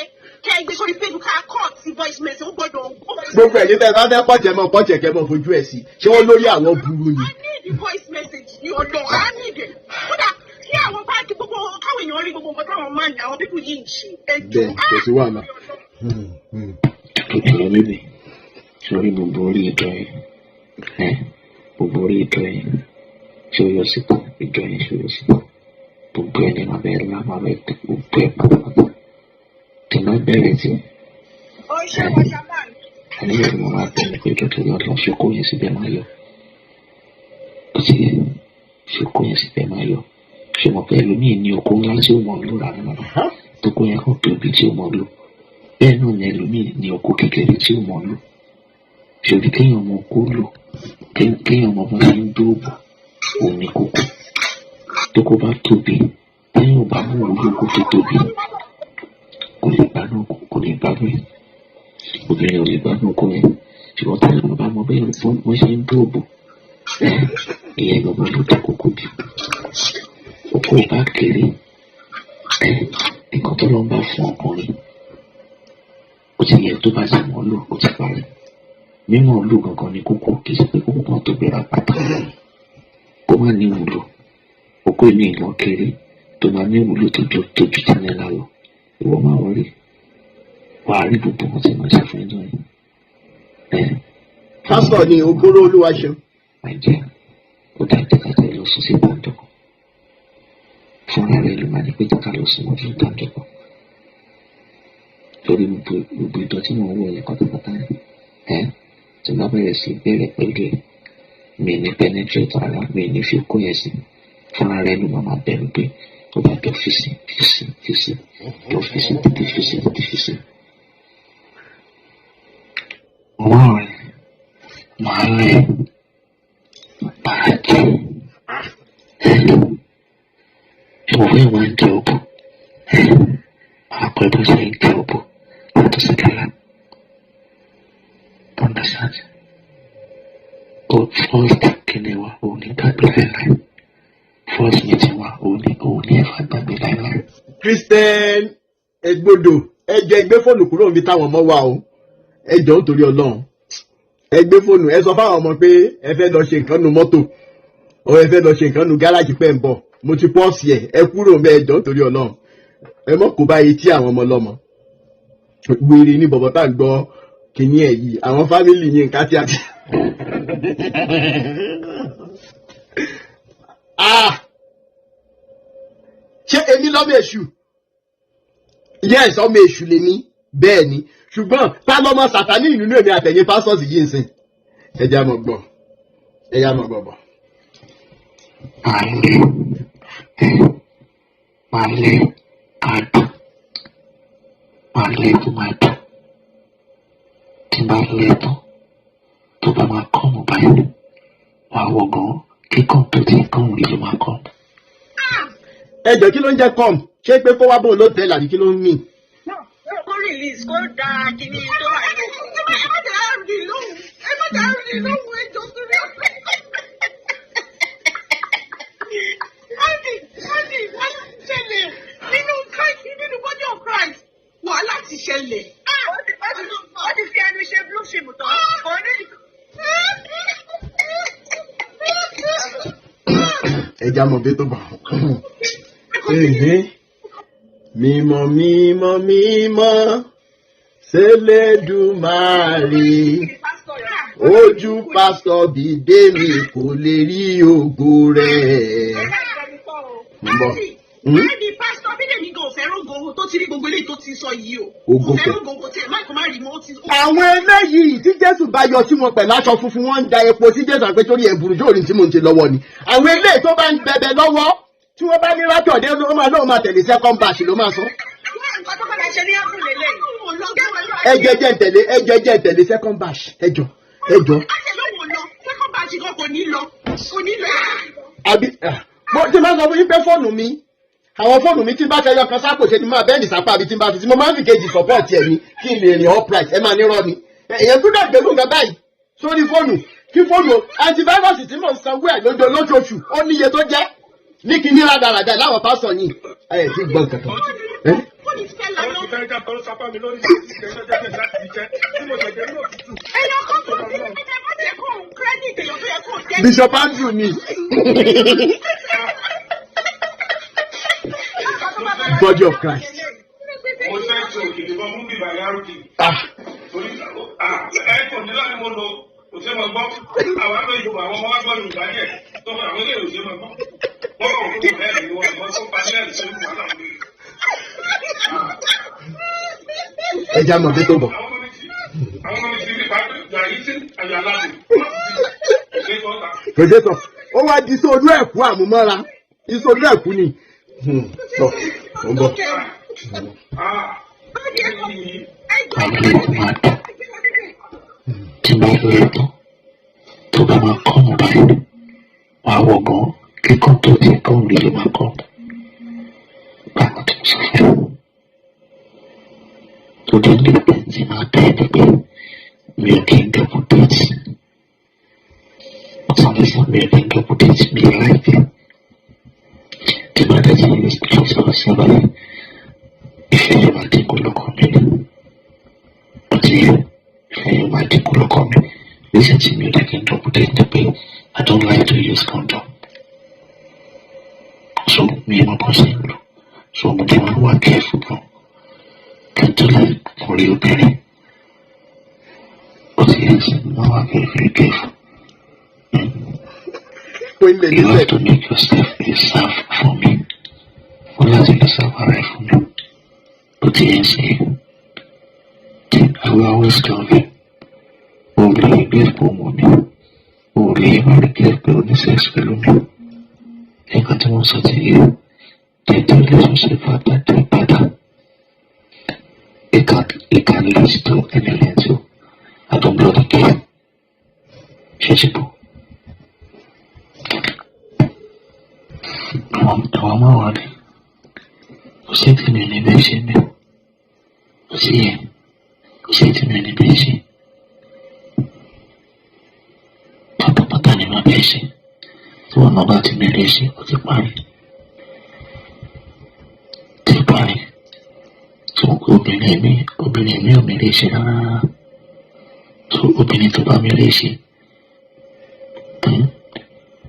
E: kẹ́ ẹ gbé sórí Facebook, ká cut sí voice message, ó gbọ́dọ̀.
B: Gbogbo ẹ̀yin tẹ́ ẹ bá fẹ́ pọ̀jẹ̀ mọ́ pọ̀jẹ̀, kẹ́ mọ́ fojú ẹ̀ sí, ṣé wọ́n lórí àwọn burú ni?
E: I need the voice message ní ọ̀dọ̀, I need it. Kódà kí àwọn báńkì gbogbo káwọn èèyàn rí gbogbo nǹkan táwọn máa ń àwọn pípù yìí ń ṣe. Ẹ jọ̀ọ́.
B: Bẹ́ẹ̀, kò sí wàhálà.
F: Tó jùlọ bíbí sórí gbogbo orí ìdán yẹn, ẹ gbogbo orí ìdán yẹn ṣé ó yọ síta, ìdán yẹn ṣé ó yọ síta, gbogbo ẹ̀ ní màá bẹ́ẹ̀ lá, màá bẹ́ẹ̀ tẹ gbogbo ẹ̀ pátápátá tí n bá bẹ̀rẹ̀ tí
E: Ó ṣe wọ́ṣàmán.
F: Àníyàn ni mo máa bẹ̀ ní pé ìjọ tó yọ lọ, fi kó yẹn síbẹ̀ máa yọ. Ó ti yẹ, fi kó yẹn síbẹ̀ máa yọ. Ṣé mo pé ẹlòmíì ní oko ńlá tí ó mọ̀ lò rárá rárá, tó kó yẹn kàn tóbi tí ó mọ̀ lò. Bẹ́ẹ̀ náà ni ẹlòmíì ní oko kékeré tí ó mọ̀ lò. Ṣòrí kéèyàn mọ oko lò, kéèyàn mọ bó ṣe ń dóòbò, òun ní kókó. Tó kó bá tóbi, téèyàn ò bá mú òwúlò oko tó tóbi, kò lè gbádùn, kò lè gbádùn ẹ̀. Obìnrin ò lè gbádùn oko yẹn. Ṣùgbọ́n téèyàn bá mọ bẹ́ẹ̀ bó ṣe ń dóòbò, ìyẹn gangan ló ta kókó jù. Oko ò bá kéré, nǹkan tó lọ ń bá fún ọkùnrin, ó ti yẹ, tó bá ti mọ̀ ọ́ lò, ó ti parí. Mímọ̀ ọ́ lò gangan ni kókó, kì í ṣe pé kókó kan tó gbéra pátá kó má ní ìwúlò. Oko èmi ìgan kéré tó máa ní ìwúlò tó ju tó ju tí nílá lọ. Ìwọ máa wọrí, wàá rí gbogbo nǹkan tí mo ṣe fún ẹ náà yẹn.
B: Pásítọ̀ ni Ogoro, Olúwa ṣeun.
F: Nàìjíríà ó dá, jẹ́ ká tẹ̀ lọ sùn sí ìbàdàn fúnra rẹ̀ ló máa ní pé jẹ́ ká lọ sùn mọ́jú ìbàdàn torí gbogbo gbogbo ìdọ̀tí mò ń wọ̀ yẹn pátápátá yẹn. Ẹ tí n bá bẹ̀rẹ̀ sí bẹ̀rẹ̀ pẹ̀lú ẹ̀, mi ní penetrate ara mi, ní fi kó yẹn sí, fúnra rẹ̀ ló máa bẹ̀rù pé ó bá jọ fèsì fèsì fèsì jọ fèsì tètè fèsì tètè fèsì. Wọ́n rẹ̀ máa lẹ̀ máa jẹ́ ṣé mo fẹ́ wá ń jẹ òbò, máa kọ́ ẹ bó ṣe ń jẹ òbò yàtọ̀ sí kálá. Understand? O first kìnìún wa ò ní gbàgbé láíláí. First meeting wa ò ní ẹ̀fà gbàgbé láíláí.
B: Christian Egbodò, ẹ jẹ́ gbé fóònù kúrò níbi táwọn ọmọ wà o. Ẹ jọ̀ọ́, nítorí Ọlọ́run, ẹ gbé fóònù. Ẹ sọ fáwọn ọmọ pé ẹ fẹ́ lọ ṣe nǹkan nu mọ́tò ọ, ẹ fẹ́ lọ ṣe nǹkan nu gáràjì pẹ́ ń bọ̀, mo ti pọ́ọ̀sì ẹ̀, ẹ kúrò ńbẹ̀. Ẹ jọ̀ọ́, nítorí Ọlọ́run, ẹ mọ̀ kó bá etí àwọn ọmọ ọlọ́mọ. Wèrè ní bọ̀bọ̀ tá à ń gbọ́ kìíní ẹ̀ yìí, àwọn family yìí nǹkan tí a ti. Ah! Ṣé èmi lọ́mọ èṣù? Yes, ọmọ èṣù lèmi, bẹ́ẹ̀ ni. Ṣùgbọ́n ta lọ́mọ Sàtánì nínú èmi àtẹ̀yìn pastors yìí ń sìn? Ẹ jẹ́ àmọ̀ gbọ́, ẹ jẹ́ àmọ̀ gbọ́ bọ̀.
F: Máa lẹ̀ máa lẹ̀ adùn, máa lẹ̀ tó máa dùn. Tí n bá lẹ̀ tán, Tó bá máa come báyìí, wàá wọ̀ gan kíkàn tó ti kàn rí ló máa come.
B: Ẹ jẹ́, kí ló ń jẹ́ come? Ṣé pé kó wá bóun ló tẹ̀ àbí kí ló ń mì?
E: Kó release, kó da kíní tó wà ní. Ẹ má dá rí lóhùn, ẹ má dá rí lóhùn, ẹ jọ sórí ọ̀sẹ̀. Andy, Andy, wàhálà ti ṣẹlẹ̀ nínú Christ, nínú body of Christ. Wàhálà ti ṣẹlẹ̀.
G: Ó ti fi ẹnu ṣe blue film tán. Kò ní.
B: Ẹ já mọ̀ bí tó bọ̀. Mímọ́, mímọ́, mímọ́ sẹ́lẹ̀dùmarè, ojú Pásítọ̀ Bídèmí kò lè rí ògo rẹ̀. Mo ń bọ̀.
E: Andy, Pásítọ̀ Bídèmí gan ò fẹ́ràn ògo tó ti rí gbogbo eléyìí tó ti sọ yìí o.
B: Ògo
E: Kò fẹ́ràn
B: kẹ̀.
E: ògo tiẹ̀, má kò má rí mọ́, ó ti.
B: Àwọn eléyìí tí Jésù bá yọ sí wọn pẹ̀lú aṣọ funfun, wọn ń da epo sí Jésù àpé torí ẹ̀bùrú jóòrì tí mò ń ṣe lọ́wọ́ ni. Àwọn eléyìí tó bá ń bẹbẹ lọ́wọ́, tí wọ́n bá ní látọ̀dé, ló máa lóun máa tẹ̀lé second batch, ló máa sọ.
G: Nǹkan tó padà ṣe ní Apple lélẹ̀.
B: Ẹ jẹ́ jẹ́ ń tẹ̀lé, ẹ jẹ́ jẹ́ ń tẹ̀lé second batch, ẹ jọ, ẹ jọ.
E: Á ṣe lóun ò lọ second batch gan, kò ní lọ, kò ní lọ.
B: Àbí mo ti máa ń sọ fún yín pé fóònù mi, àwọn fóònù mi, tí n bá fẹ́ yọ kan sápò, ṣe ni máa bẹ́ẹ̀nì sápá àbí tí n bá fi sí, mo máa ń fi kejì support ẹ̀ ní kí n lè rìn upright. Ẹ máa nírọ́ ni. Èèyàn gbọ́dọ̀ gbẹ̀rù nǹkan báyìí sórí fóònù, kí fóònù antivirus tí mò ń sanwó ẹ̀ lójó lóṣooṣù, ó níye tó jẹ́ ní kí ní rádaràdà láwọn pásọ̀ yìí. Ẹ ti gbọ́ nǹkan kan. Ẹ?
E: Fóònù ti fẹ́ lànà.
H: Ó ti fẹ́ já tọrọ sápá mi lórí ìṣẹ́jẹ́ láti jẹ́ tí mo ṣẹ̀jẹ̀ ní òtútù.
E: Èèyàn kan tó ti ní ẹ má jẹ́ kó credit èèyàn tó yẹ kó jẹ́.
B: Bishop Andrew ni Body of Christ.
H: Mo fẹ́ ṣe òkèlè kan mú bíbá yárùkì.
B: Ah,
H: Torí ẹ kò ní láti mo lo kò ṣe mọ gbọ́. Àwọn àgbẹ̀ Yorùbá, àwọn ọmọ wa gbọ́ Yorùbá díẹ̀. Tó fún àwọn ilé ìwòsàn mọ gbọ́. Wọ́n kàn kó bẹ́ẹ̀ ni wọ́n mọ tó pa sílẹ̀ sí wàhálà wọn.
B: Ẹ já mọ̀ bí tó bọ̀.
H: Àwọn ọmọ mi ti rí pàápàá yà yìí sí àyàlá mi. Ṣé kọ́ta?
B: Kò ṣe sọ, ó wá di sóòlù ẹ̀kú àmúmọ́ra, ìsòlù ẹ̀kú ni. Tọ́ ó ń bọ̀.
H: Ah,
F: Àwọn eléyìí máa dùn tí bá lọ ẹ tán. Tó bá máa come báyìí, wàá wọ̀ gan kíkàn tó ti kàn rí ló máa come. Bákan tí mo sọ fún ẹ tó dé ní pé tí máa bẹ́ẹ̀ ni pé mi ò kí ń double date. Ọ̀sán mi ò kí ń double date, mi ò láìpẹ́ tí bá dẹ̀ ti lọ sọ̀rọ̀ sí ọba yẹn, ìfẹ́ yóò máa dínkù lọ́kàn mi ni. Ó ti yẹ, ìfẹ́ yóò máa dínkù lọ́kàn mi. Reason tí mi ò dẹ̀ kí ń double date ni pé I don't like to use condom, so mi ò mọ bó ṣe ń lò, so mo dẹ̀ máa ń wà careful gan kí n tó lè kọrí obìnrin. Ó ti yẹ sí, mo máa wà very, very careful.
B: Pé ilé
F: You
B: nílẹ̀.
F: have to make yourself reserve for me. O láti reserve ara ẹ fún mi. Ó ti yẹ sí, I will always love you. O lè regret pé o mọ̀ mi. O lè ever regret pé o ní sex pẹ̀lú mi. Nǹkan tí wọ́n sọ ti yẹ. The relationship bá dé padà. It can lead to anything too. I don't bloody care. Ṣé ti bọ̀? Àwọn máa wà ní. Kò sí tí mi ò ní bẹ́ẹ̀ ṣe mẹ́. Kò sí yẹn. Kò sí tí mi ò ní bẹ́ẹ̀ ṣe. Pátápátá ni màá bẹ́ẹ̀ ṣe. Tí wọn náà bá ti mẹ́rẹ̀ ṣe, ó ti parí. Ti parí. Tí wọn kó obìnrin mi ò mẹ́rẹ̀ ṣe rárá. So obìnrin tó bá mẹ́rẹ̀ ṣe,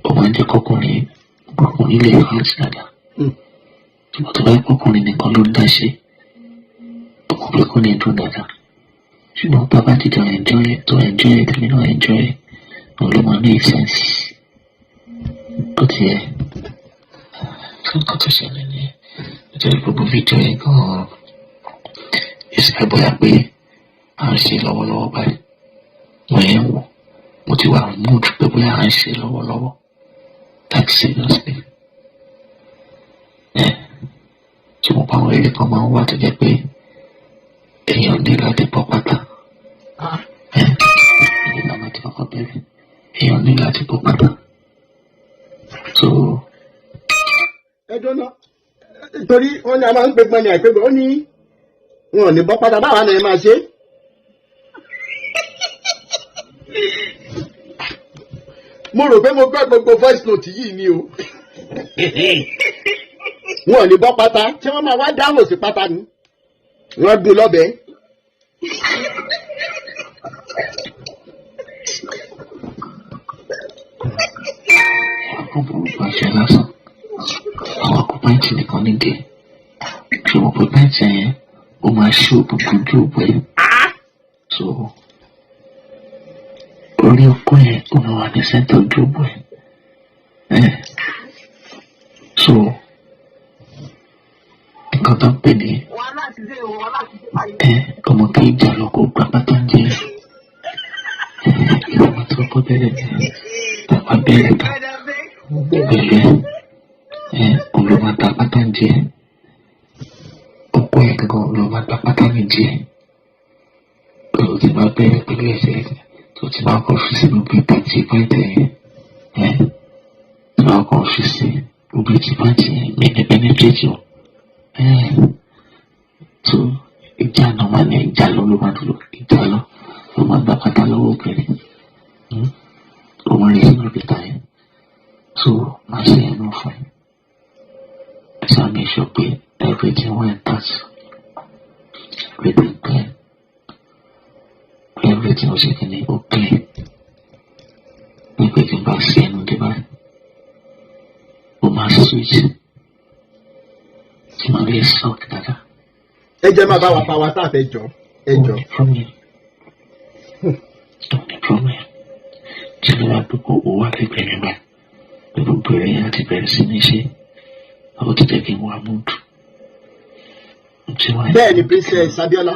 F: ó máa ń jẹ́ kọkùnrin ọkùnrin lè fà sí dáadáa. Ṣùgbọ́n tó bá yẹ kọkùnrin nìkan ló ń dá ṣe, ọmọ pé kò ní dùn dáadáa. Ṣùgbọ́n bàbá ti jọ enjoy it, tó enjoy it, èmi náà enjoy it, òun ló máa make sense. Ó ti yẹ. Ṣé nǹkan tó ṣẹlẹ̀ nìyẹn? Nítorí gbogbo fídíò yẹn gan-an, ìsìnkú bóyá pé à ń ṣe lọ́wọ́lọ́wọ́ báyìí. Mo yẹn ń wò, mo ti wà mood pé bóyá à ń ṣe lọ́wọ́lọ́wọ́. Like, seriously. Ẹ tí mo pa àwọn eré kan máa ń wà tó jẹ́ pé èèyàn ní láti bọ́ pátá. Ẹ ìdí náà máa ti kọ́kọ́ bẹ̀rẹ̀, èèyàn ní láti bọ́ pátá. So
B: Ẹ dọ́nà, torí wọ́n ní a máa ń pè gbọ́n ní àìpé gbọ́n, ó ní wọn ò ní bọ́ pátá, báwa náà máa ṣe. Mo rò pé mo gbọ́ gbogbo voice note yìí ni o. Wọn ò ní bọ́ pátá, ṣé wọ́n máa wá dáhùn sí pátá ni? Wọ́n gún lọ́bẹ̀ẹ́.
F: Wọ́n bọ̀ aṣọ lásán. Àwọn akọ pant nìkan nídìí. Ṣé mo pé pant yẹn ó máa ṣó gbogbo ojú òbò ẹ̀? So orí okó yẹn ó máa wà ní center ojú òbò ẹ̀. So nǹkan tó ń pè ní ọmọ kí ìjà lọ kó gba pátá ń jẹ ìlànà tó kọ́ bẹ̀rẹ̀ ní tàbá bẹ̀rẹ̀ tán pẹ̀lú ẹ òun ló máa ta pátá ń jẹ ọkọ ẹ̀ gangan ló máa ta pátá ní jẹ tó ti máa bẹ̀rẹ̀ pẹ̀lú ẹsẹ̀ tó ti máa kọ́ fi sínú bíi tí pàǹtì yẹn, ẹ tí máa kọ́ fi sí bíi tí pàǹtì yẹn mí ní penetrate o. So ìjà náà máa ní ìjà lọ ló máa dúró, ìjà lọ ló máa gba pátá lọ́wọ́ obìnrin, ó máa rí sínú ìta yẹn. So máa ṣe yẹn náà fún ẹ. Ẹ ṣáà make sure pé everything went intact, everything clean, everything ó ṣe kí ni, ó clean, nígbà tí n bá ṣe ẹnu dé báyìí, ó máa sweet tí màá lè suck dáadáa.
B: Ẹ jẹ́ máa bá wa pa wa tá a fẹ́ jọ, ẹ jọ.
F: Ní problem, ní problem tí ló wá pé kó owó àlẹ́gbẹ̀ẹ́ mi báyìí pé gbogbo rẹ̀ yẹn ti bẹ̀rẹ̀ sí ní ṣe, ó ti jẹ́ kí n wá mood.
B: Bẹ́ẹ̀ ni, Princess Abiola.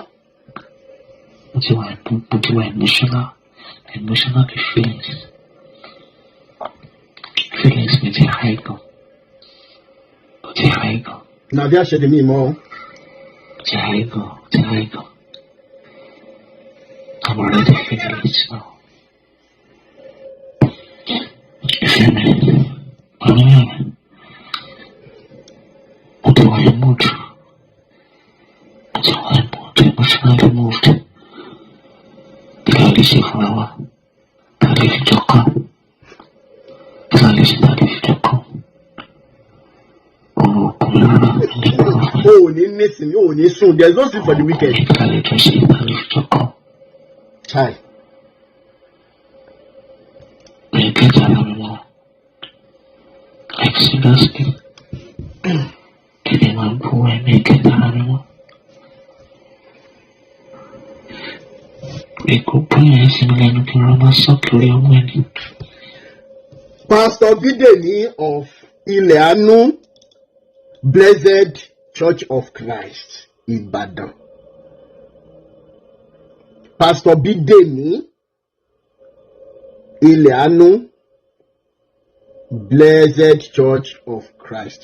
F: Mo ti wà emotional feelings mi ti high gan, ó ti high gan.
B: Nàbí àṣẹdé mi mọ́.
F: Ó ti high gan, ó ti high gan. I'm already feeling it now. Ìfẹ́ mi, àníyàn mi, mo ti wà in mood. Mo ti wà in mood, emotionally moved. Kí la lè ṣe fúnra wa? Ta lè fi jọ kàn? Kí la lè ṣe ta lè fi jọ kàn? Òun ò kún mi rárá ní ìpínlẹ̀ fún
B: O ò ní nísìnyí, o ò ní sùn, there is no sleep for the wicked.
F: Kí la lè tún ṣe ta lè fi jọ kàn?
B: Chai.
F: Mi ò get ara mi mọ́. Like seriously. Kí ni màá bú ẹ, mi ò get ara mi mọ́. Mi kò bóyá ẹ sí mi lẹ́nu kí n rán máa sọ́ọ̀kì orí ọmọ ẹni.
B: Pastor Bidemi of Ilẹ̀ Àánú Blessed Church of Christ, Ìbàdàn. Pastor Bidemi, Ilẹ̀ Àánú Blessed Church of Christ.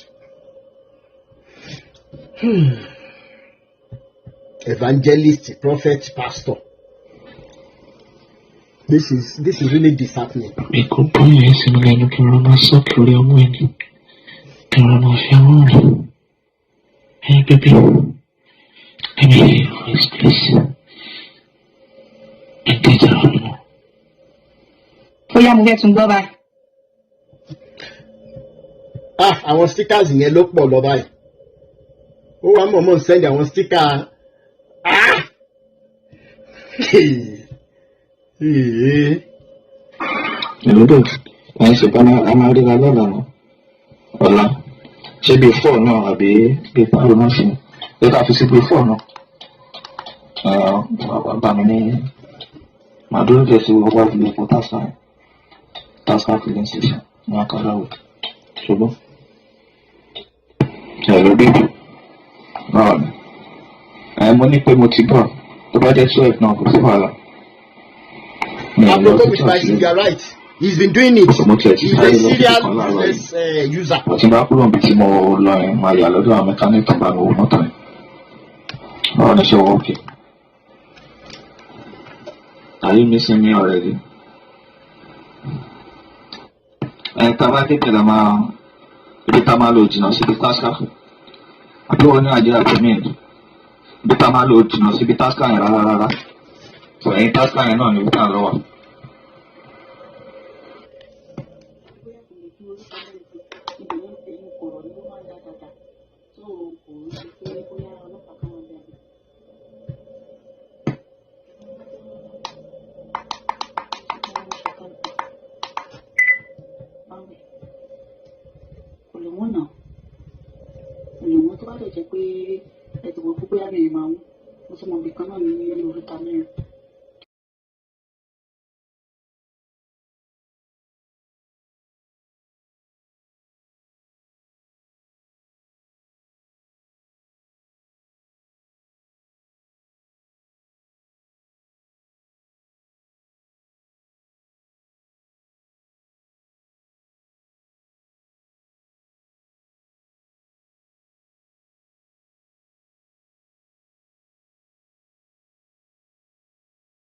B: Evangelist, prophet, pastor. This is really disheartening.
F: Mi kò bóyá ẹ sí mi lẹ́nu kí n rán máa sọ́ọ̀kì orí ọmọ ẹni. Kí n rán máa fi ọwọ́ rìn. Hey baby, let me hear your voice, please. Ẹ get ara mi mọ́.
A: Ó yá, mo fẹ́ tún gbọ́ báyìí.
B: Ah, àwọn stickers yẹn ló pọ̀ lọ báyìí. Ó wá mọ̀ọ́mọ̀ send àwọn sticker. Ah!
F: Hello babe, wọ́n ṣe bá a máa ríra lọ́la náà. Ọ̀la. Ṣé bíi 4 náà àbí bíi 5 náà ṣe? Ẹ ká fi sí bíi 4 náà. Bá mi ní màá dúró jẹ́ sí wá ilé epo Tasca filling station ní Akala Road. Ṣùgbọ́n. Hello babe. Báwo ni? Ẹ mo ní pé mo ti bọ̀. Tó bá jẹ́ 12 náà kò sí wàhálà. Mi ò lọ
B: Aproko
F: sí
B: Mr.
F: church
B: You are right. He's been doing it.
F: Mo tiẹ̀ ti
B: He's a
F: sáré lọ sí
B: serial
F: kan láàárọ̀ yìí.
B: business user.
F: Tí n bá kúrò níbi tí mo lọ yẹn, máa yà lọ́dọ̀ àwọn mẹkáníìkì tó bá mi wo mọ́tò yẹn. Báwo ni, ṣe wọ́n okay? Are you missing me already? Ẹ tá a bá débẹ̀ la máa ibi tá a máa lò jìnnà síbi Tasca. Àbí wọn ní Nàìjíríà tó mìíràn. Ibi tá a máa lò jìnnà síbi Tasca yẹn rárá rárá. So ẹ̀yin Tasca yẹn náà ni ibi tá a lọ wà.
A: Kò lè wọ́n náà, kò lè wọ́n. Tó bá lè jẹ́ pé ẹ ti wọ́n pé bóyá mi máa wọ́n, mo tún mọ ibì kan náà ní oríta mẹ́rin.